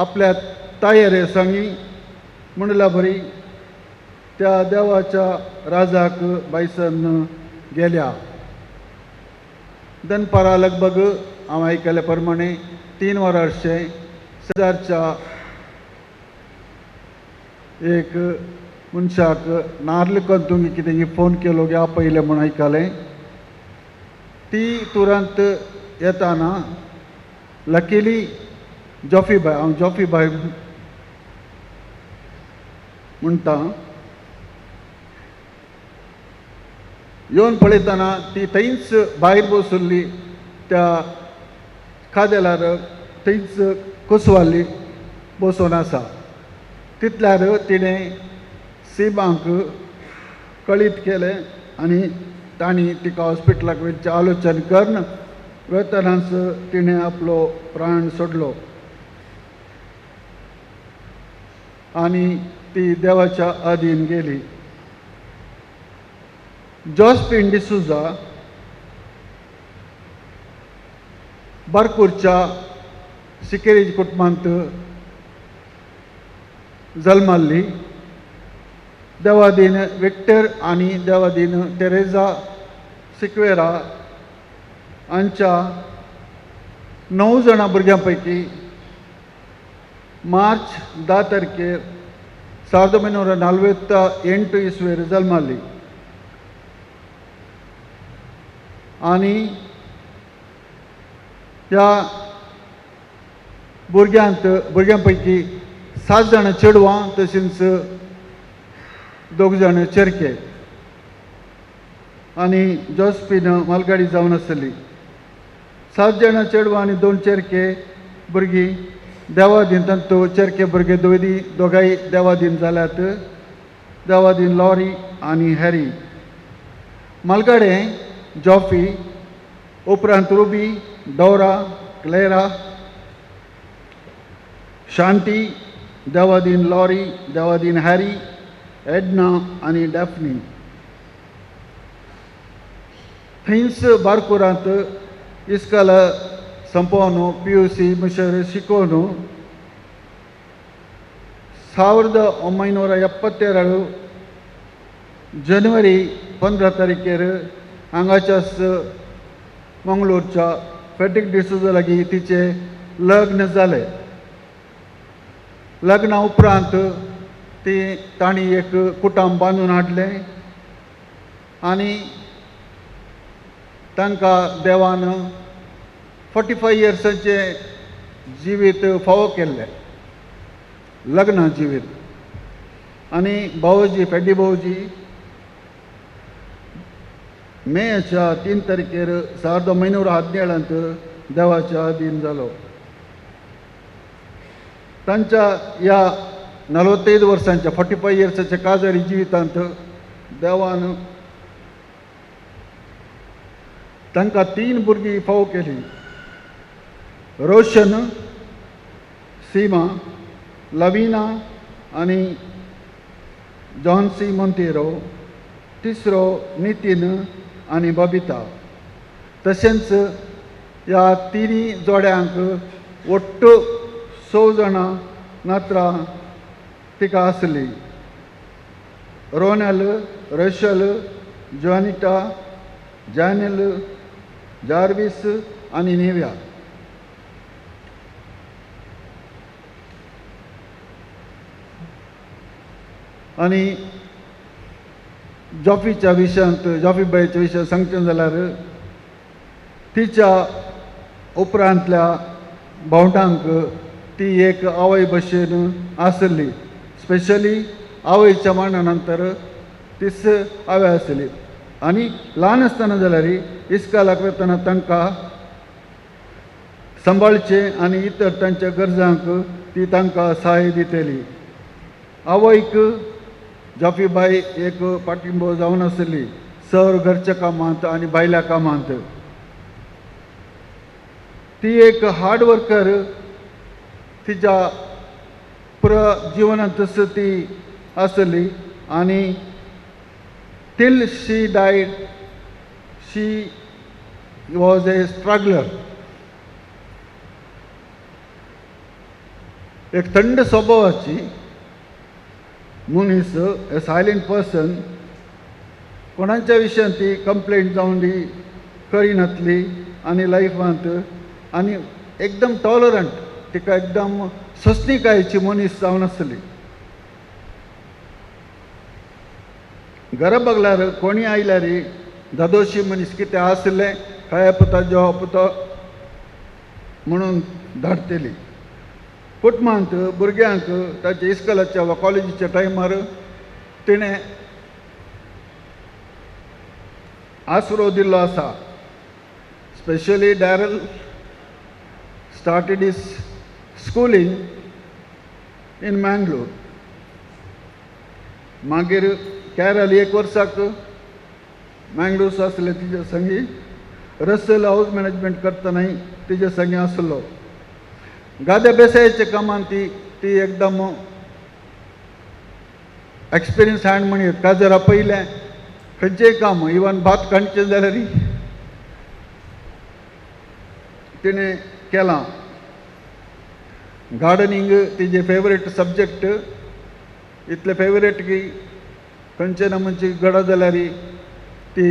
आपल्या तयारे सांगी म्हणल्या बरी त्या देवाच्या राजाक बायसन गेल्या. दनपारा लगभग हांव आयकल्या प्रमाणे 3 वरांचे शेजारच्या एक मनशाक नार्ल कंतूंक कितें फोन केलो गे आपयलें म्हूण आयकलें. ती तुरंत येताना लकीली जॉफी बाय, हांव जॉफी बाय म्हणटा, येवन पळयतना ती थंयच भायर बसुल्ली त्या खादेलार थंयच कोसवाली बसून आसा. तितल्यार तिणें सीमांक कळीत केलें आनी तांणी तिका हॉस्पिटलाक वचचें आलोचन करून वेतनाच तिणें आपलो प्राण सोडलो आनी ती देवाच्या अधीन गेली. जॉस्फीन डिसुजा बारकूरच्या सिकेरी कुटुंबांत जल्माल्ली. देवादीन विक्टर आनी देवादीन तेरेजा सिक्वेरा हांच्या 9 जाणां भुरग्यां पैकी मार्च 10 तारखेर 1948 इस्वेर जल्माल्ली आनी ह्या भुरग्यां पैकी 7 जाणां चेडवां तशेंच 2 जाण चेरके आनी जॉस्फीन मालगाडी जावन आसली. 7 जाणां चेडवां आनी 2 चेरके भुरगीं देवादीन, तांतू चेरके भुरगे दोगांय देवादीन जाल्यात, देवादीन लॉरी आनी हॅरी. मालगाडे जॉफी, उपरांत रुबी, डोरा, क्लेरा, शांती, देवादीन लॉरी, देवादीन हॅरी, एडना आनी डॅफनी. थंयच बारकुरांत इस्काल संपोवन PUC मुशर शिकोवन 1972 जनवरी 15 तारखेर हांगाच्याच मंगलोरच्या फेड्रिक डिसोजा लागीं तिचें लग्न जालें. लग्ना उपरांत ती तांणी एक कुटुंब बांदून हाडलें आनी तांकां देवान 45 इयर्सांचें जिवीत फावो केल्लें, लग्न जिवीत. आनी भावोजी फेड्डी भावोजी मेच्या 3 तारखेर 1917 देवाच्या अधीन जालो. तांच्या ह्या 45 वर्सांच्या 45 इयर्साच्या काजारी जिवितांत देवान तांकां 3 भुरगीं फावो केली, रोशन, सीमा, लवीना आनी जॉन्सी मोंतेरो, तिसरो नितीन आनी बबिता. तशेंच ह्या 3 जोड्यांक वट्ट 6 जाणां नातरां तिका आसली, रोनल, रशल, जॉनिटा, जॅनल, जार्विस आनी निव्या. आनी जॉफीच्या विशयांत, जॉफी बायच्या विशयांत सांगचें जाल्यार तिच्या उपरांतल्या भावंडांक ती एक आवय भशेन आसली. स्पेशली आवयच्या मरणा नंतर तीच आवय आसली आनी ल्हान आसतना जाल्यार इस्कालाक वतना तांकां सांबाळचें आनी इतर तांच्या गरजांक ती तांकां सहाय दितली. आवयक जॉफीबाय एक पाठिंबो जावन आसली सर घरच्या कामांत आनी भायल्या कामांत. ती एक हार्ड वर्कर, तिच्या पुरा जिवनांतच ती आसली आनी till she died she was a struggler. एक थंड स्वभावाची मनीस, ए सायलंट पर्सन, कोणाच्या विशयान ती कंप्लेंट जावन ती करिनासली आनी लायफांत आनी एकदम टॉलरंट, तिका एकदम सोंसणीकायेची मनीस जावन आसली. घरा बगल्यार कोणी आयल्यार दादोशी मनीस कितें आसलें खाया पुता जेवा पुता म्हणून धाडटली. कुटुंबांत भुरग्यांक ताच्या इस्कॉलाच्या वा कॉलेजीच्या टायमार तिणें आसरो दिल्लो आसा. Specially Daryl started his schooling in Mangalore. मागीर कॅरल एक वर्साक मँगलोर आसलें तिच्या संगी. रसल हावज मॅनेजमेंट करतनाय तिच्या संगी आसलो. गाद्या बेसायच्या कामान ती ती एकदम एक्सपिरियन्स हँड म्हणयत. काजरा पयलें खंयचेंय काम, इवन भात काडचें जाल्यार तिणें केलां. गार्डनींग तिजें फेवरेट सब्जेक्ट, इतलें फेवरेट की खंयचे ना म्हणचे घडत जाल्यार ती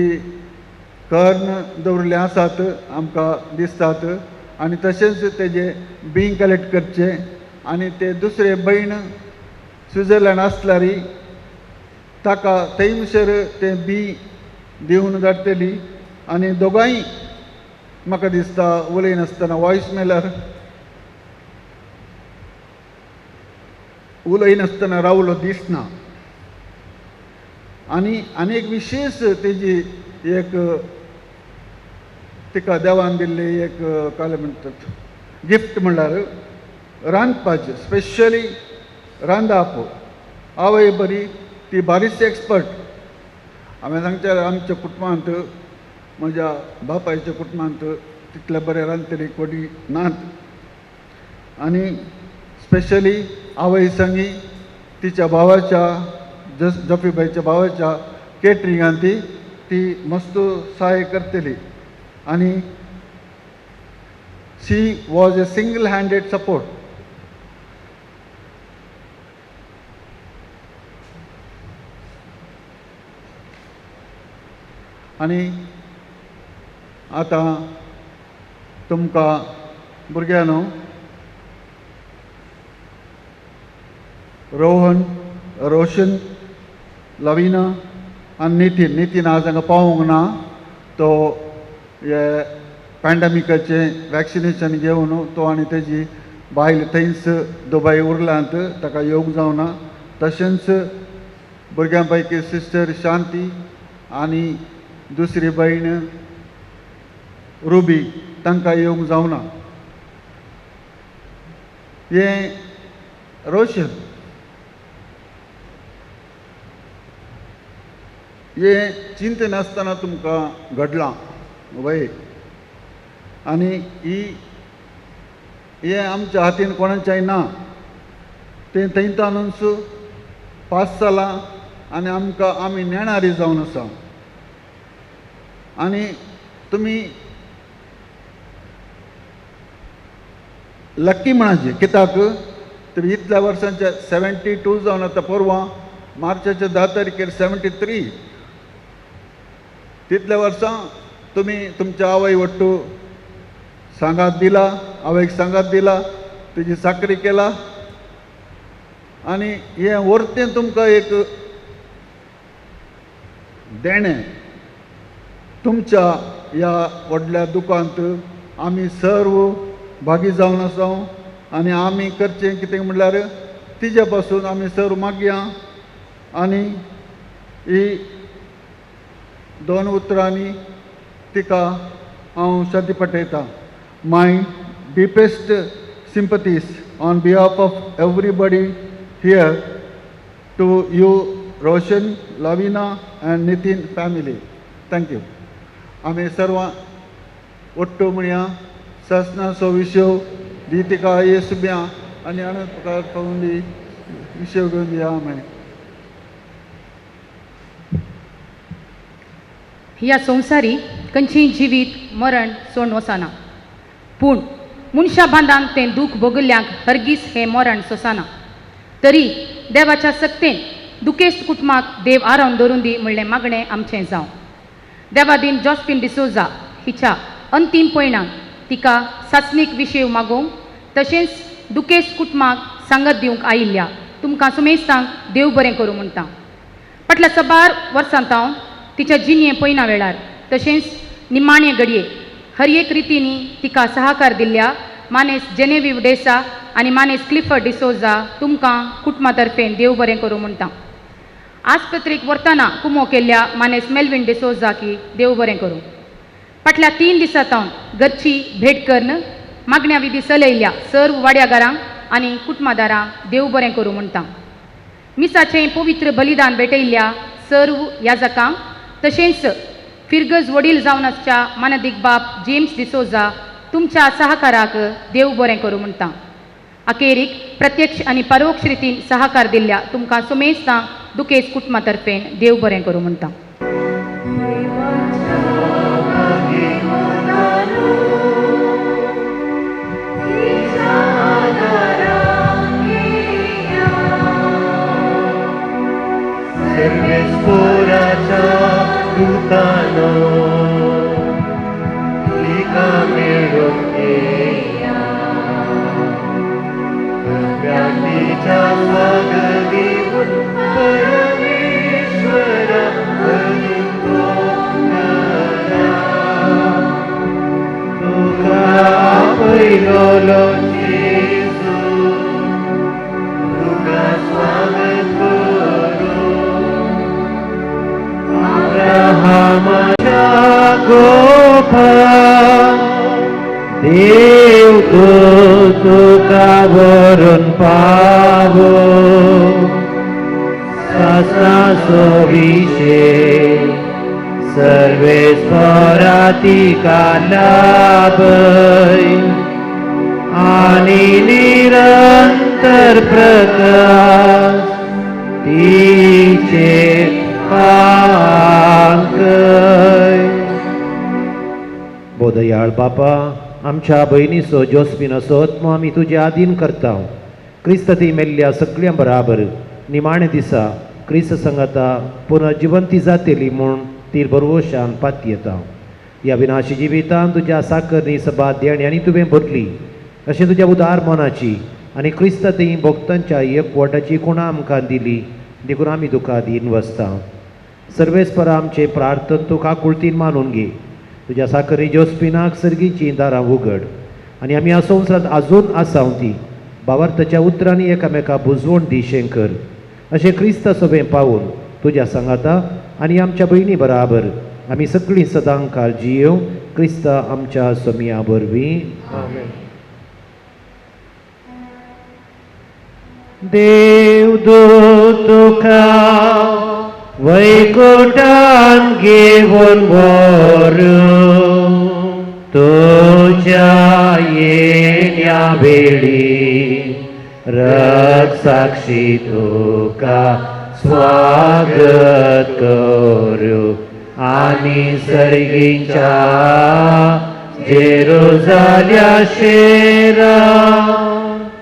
कर्ण दवरिल्लें आसात आमकां दिसतात. आनी तशेंच तेजें बीं कलेक्ट करचें आनी ते दुसरे भयण स्विजरलँड आसल्यार ताका थंयसर तें बीं दिवन धाडटली. आनी दोगांय म्हाका दिसता उलयनासतना वॉयस मेलार उलयनासतना रावलो दिसना. आनी आनी एक विशेश तेजी एक तिका देवान दिल्ली एक काय म्हणटात गिफ्ट म्हणल्यार रांदपाचें, स्पेशली रांदप. आवय बरी ती बारीकशी एक्सपर्ट. हांवें सांगचें आमच्या कुटुंबांत म्हज्या बापायच्या कुटुंबांत तितले बरें रांदतली कोणी नात. आनी स्पेशली आवय संगी तिच्या भावाच्या जफीबाईच्या भावाच्या केटरिंगान ती ती मस्त सहाय करतली. आनी she was a single handed support. आनी आतां तुमकां भुरग्यांनो रोहन, रोशन, लवीना आनी नितीन. नितीन आज हांगा पावोंक ना, तो हे पॅन्डेमिकाचें वॅक्सिनेशन घेवन तो आनी तेजी बायल थंयच दुबय उरल्यांत, ताका येवंक जावना. तशेंच भुरग्यां पैकी सिस्टर शांती आनी दुसरी भयण रुबी तांकां येवंक जावना. हें रोशन हें चिंतनासतना तुमकां घडलां वय. आनी ही हें आमच्या हातीन कोणाच्याय ना, तें थंयतानूच पास जालां आनी आमकां आमी नेणारी जावन आसा. आनी तुमी लक्की म्हणाचे कित्याक तुमी इतल्या वर्सांचे 72 जावन आतां परवां मार्चाच्या 10 तारखेर 73 तितल्या वर्सां तुमी तुमच्या आवय वट्टू सांगात दिला, आवयक सांगात दिला, तुजी चाकरी केला. आनी हें वर्तें तुमकां एक देणें. तुमच्या ह्या व्हडल्या दुकांत आमी सर्व भागी जावन आसा. आनी आमी करचें कितें म्हणल्यार तिजे पासून आमी सर्व मागया. आनी ही दोन उतरांनी तिका हांव शांती पटयतां. My deepest sympathies on behalf of everybody here to you, Roshan, Lavina and Nitin family. Thank you. आमी सर्वां ಒಟ್ಟು म्हणया सासनाचो विशय दी तिका येसुब्या आनी अनंत प्रकार पावून दी विशय घेवन दिया. आमेन. ह्या संवसारी खंयचीय जिवीत मरण सोडून वचना, पूण मनशा बांदान तें दूख भोगिल्ल्यांक हरगीज हें मरण सोंसना. तरी देवाच्या सक्तेन दुखेस्त कुटुंबाक देव आरावन धरून दी म्हणलें मागणें आमचें जावं. देवादीन जॉस्पिन डिसोजा हिच्या अंतीम पयणान तिका सासणीक विशेव मागोवंक तशेंच दुखेस्त कुटुंबाक सांगत दिवंक आयिल्ल्या तुमकां सुमेस्तांक देव बरें करूं म्हणटा. फाटल्या सबार वर्सां तावन तिच्या जिणये पयना वेळार तशेंच निमाणे घडये हर एक रितींनी तिका सहकार दिल्ल्या मानेस जेनेवीव डेसा आनी मानेस क्लिफर्ड डिसोजा तुमकां कुटुंबा तर्फेन देव बरें करूं म्हणटा. आस्पत्रेक व्हरतना कुमो केल्ल्या मानेस मेल्विन डिसोजा की देव बरें करूं. फाटल्या 3 दिसां तावन घरची भेट करून मागण्या विधी चलयल्ल्या सर्व वाड्यागारांक आनी कुटुंबादारांक देव बरें करूं म्हणटा. मिसाचें पवित्र बलिदान भेटयल्ल्या सर्व याजकांक तशेंच फिरगज वडील जावन आसच्या मानदीक बाप जेम्स डिसोजा तुमच्या सहकाराक देव बरें करूं म्हणटा. अखेरीक प्रत्यक्ष आनी परोक्ष रितीन सहकार दिल्ल्या तुमकां सुमेस्तां दुखेस कुटुंबा तर्फेन देव बरें करूं म्हणटा. सर्वेस्पोराच्या दूतानो तिका मेळून येया, तिच्या स्वागत दिवन परमेश्वरा अजून करा. तुका आपयलोलो जेजू तुका स्वागत करूं. अब्राहमाच्या गोपा देव तुका व्हरून पावो, सासणाचो विशय सर्वेस्परा तिका लाभय आनी निरंतर प्रकाश तिचेर पांकय. बोदयाळ बापा, आमच्या भयणीचो जोस्पिनाचो आत्मो आमी तुजे आदीन करता. क्रिस्त ती मेल्ल्या सगळ्यां बराबर निमाणे दिसा क्रिस्त संगता पुनर्जिवंती जातली म्हूण ती बरवशान पातयेता. ह्या विनाशी जिवितान तुज्या साकरनी सभा देणी आनी तुवें भरली अशें तुज्या उदार मनाची आनी क्रिस्त ती भक्तांच्या एकवटाची कोणा आमकां दिली देखून आमी तुका दीन वसता. सर्वेस्परा आमचें प्रार्थन तूं काकुळतीन मानून घे. तुज्या साकरी जोस्पिनाक सर्गीचीं दारां उगड आनी आमी ह्या संवसारांत आजून आसाव ती बावार्थाच्या उतरांनी एकामेका बुजवण दी कर. अशें क्रिस्ता सोबें पावून तुज्या सांगाता आनी आमच्या भयणी बराबर आमी सगळीं सदां काळ जियेवं क्रिस्ता आमच्या सोमया वरवीं. आमेन. देव दूत तुका वैकुंठान घेवन व्हरूं, तुज्या येण्या वेळी रक्षाक्षी तुका स्वागत करूं आनी सर्गीच्या जेरुजाल्या शेरा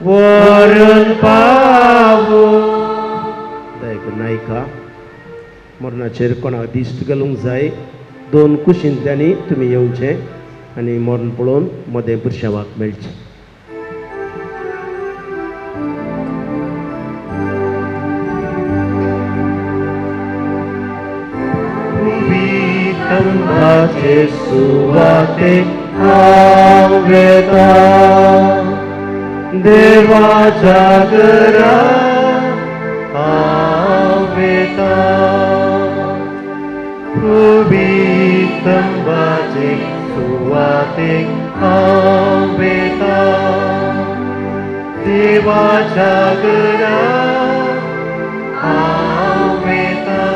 व्हरून पावूं. नायका मरणाचेर कोणाक दिश्ट घालूंक जाय 2 कुशींतल्यानी तुमी येवचें आनी मरण पळोवन मदें पुरशावाक मेळचें. तंबाचे सुवातेक हांव वेतां, देवाच्या घरा हांव वेतां. तंबाचे सुवातेक हांव वेतां, देवाच्या घरा हांव वेतां.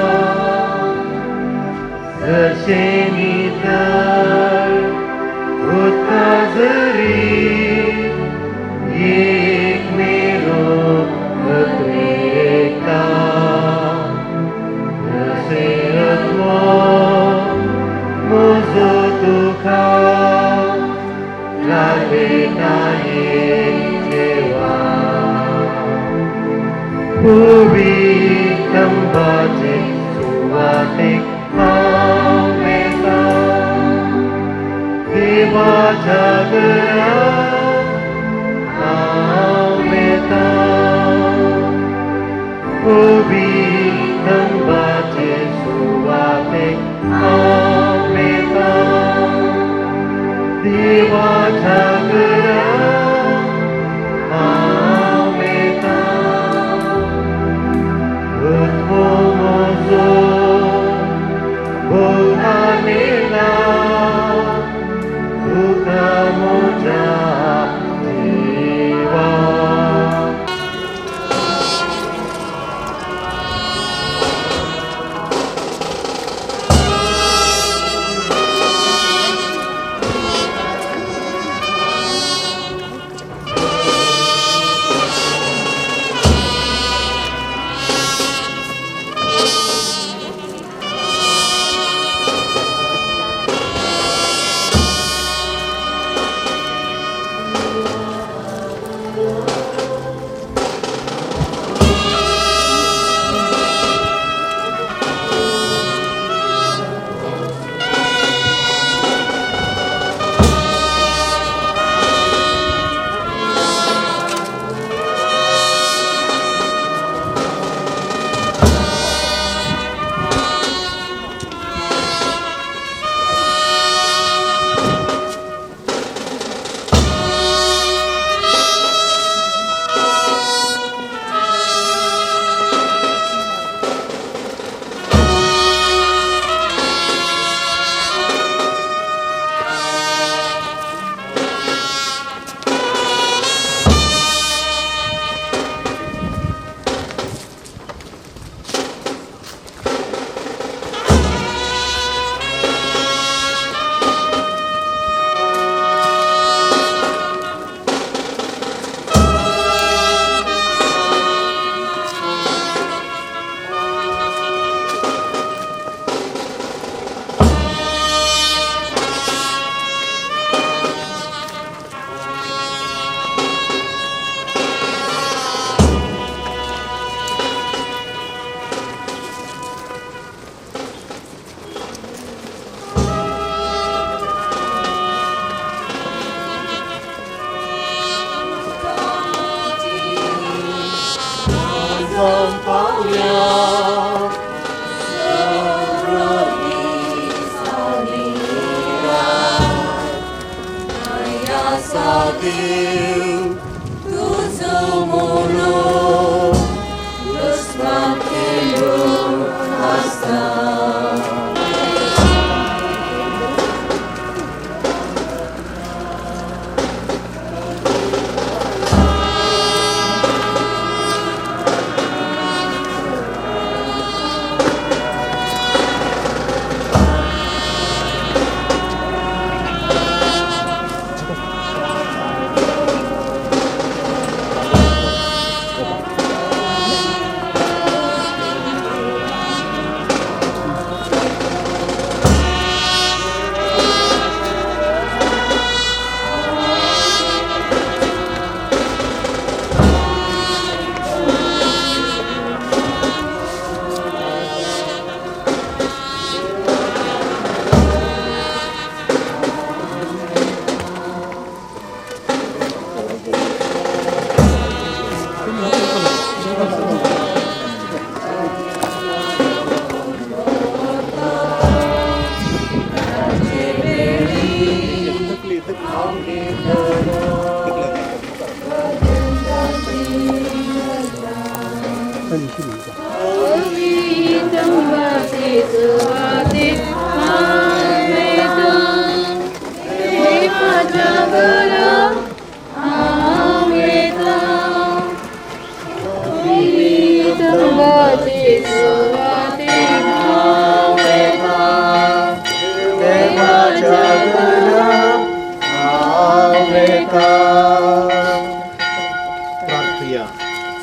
जशें नितळ उदका झरी पवित्रंबाचे सुवातेक हांव वेता देवाच्या घरा हांव वेता पवित्रंबाचे सुवातेक हांव वेता देवाच्या घरा हांव वेता भुतवो म्हजो भोवतानेला तुका म्हज्या जिवा.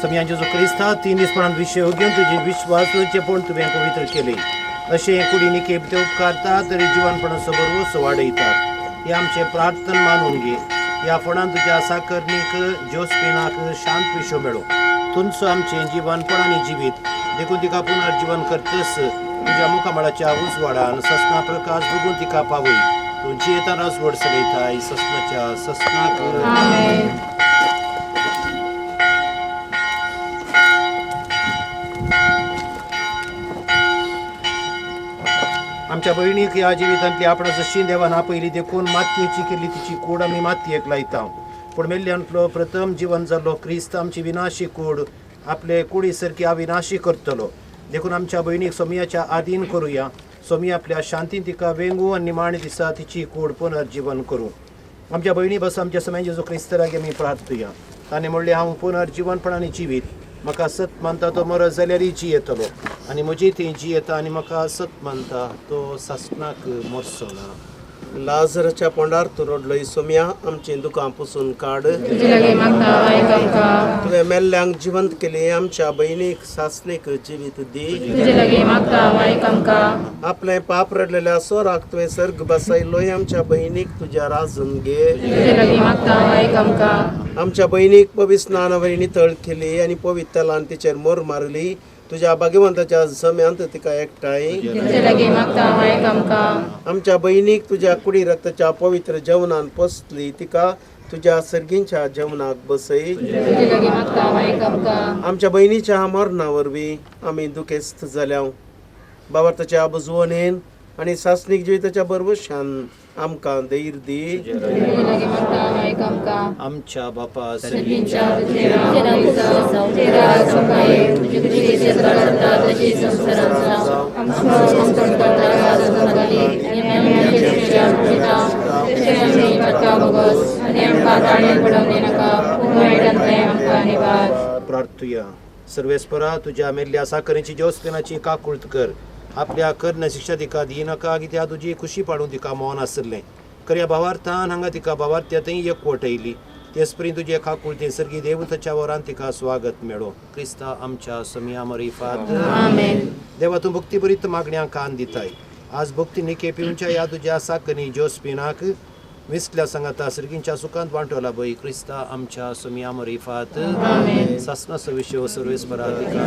सम्या जेजू क्रिस्ता 3 दीस विशय घेवन तुजी विश्वास पूण तुवें पवित्र केली अशें कुडीनी खेप ते उपकारता तरी जिवनपणाचो भरवंसो वाडयतात. हे आमचें प्रार्थना मानून घे. ह्या फोंडान तुज्या साकरणीक जोस्पिनाक शांत विशो मेळो. तुमचो आमचें जिवनपण आनी जिवीत देखून तिका पुनर्जीवन करतस तुज्या मुखामळाच्या उजवाडान ससना प्रकाश बघून तिका पावय. तूं जियेताना उजवाड चलयताय ससनाच्या ससनाक. आमच्या भयणीक ह्या जिवितांतली आपण जशी देवान आपयली देखून मातयेची केल्ली तिची कूड आमी मातयेक लायता. पूण मेल्ल्यांतलो प्रथम जिवन जाल्लो क्रिस्त आमची विनाशी कूड आपले कुडी सारकी अविनाशी करतलो. देखून आमच्या भयणीक सोमयाच्या आदीन करुया. सोमी आपल्या शांतीन तिका वेंगू आनी निमाणे दिसा तिची कूड पुनर्जीवन करूं. आमच्या भयणी बस आमच्या समय जेजू क्रिस्त लागीं आमी प्रार्थुया. ताणें म्हणलें हांव पुनर्जीवनपण आनी जिवीत, म्हाका सत मानता तो मरत जाल्यारय जियेतलो आनी म्हजी ती जियेता आनी म्हाका सत मानता तो सासणाक मरचो ना. लाजराच्या पोंडार तूं रडलोय सोम्या, आमचीं दुकां पुसून काड. तुवें मेल्ल्यांक जिवंत केली, आमच्या भयणीक सासणीक जिवीत दी. आपलें पाप रडलेल्या सोराक तुवें सर्ग बसयलोय, आमच्या भयणीक तुज्या राजून घे. आमच्या भयणीक पवित्र स्नाना वरवीं नितळ केली आनी पवित्र तेलान तिचेर मोर मारली. तुज्या भाग्यवंताच्या जम्यांत तिका एकठांय. आमच्या भयणीक तुज्या कुडी रक्ताच्या पवित्र जेवणान पोसली, तिका तुज्या सर्गींच्या जेवणाक बसय. आमच्या भयणीच्या मरणा वरवीं आमी दुखेस्त जाल्या. बाबार्थाच्या बुजवणेन आनी सासणीक जिविताच्या बरवशान आमकां धैर्य दी. आमच्या बापा प्रार्थुया. सर्वेस्परा तुज्या मेल्ल्या साकरेची जोस्पिनाची काकुळत कर. आपल्या कर्ण शिक्षा तिका दिनाका कित्या तुजी खुशी पाडून तिका मौन आसलें. करया भावार्थान हांगा तिका भावार्थ्या थंय एकवट येयली. तेच परी तुजे काकुळते सर्गी देवताच्या वरान तिका स्वागत मेळो. क्रिस्ता आमच्या समिया मरिफात. देवा तूं भक्ती बरीत मागण्या कान दिताय. आज भक्ती निके पिवच्या ह्या तुज्या साकनी जोस्पिनाक विसल्या सांगाता सर्गींच्या सुखांत वांटोला बय. क्रिस्ता आमच्या समिया मरिफात. सासना सविश्व सर्वेस्परा तिका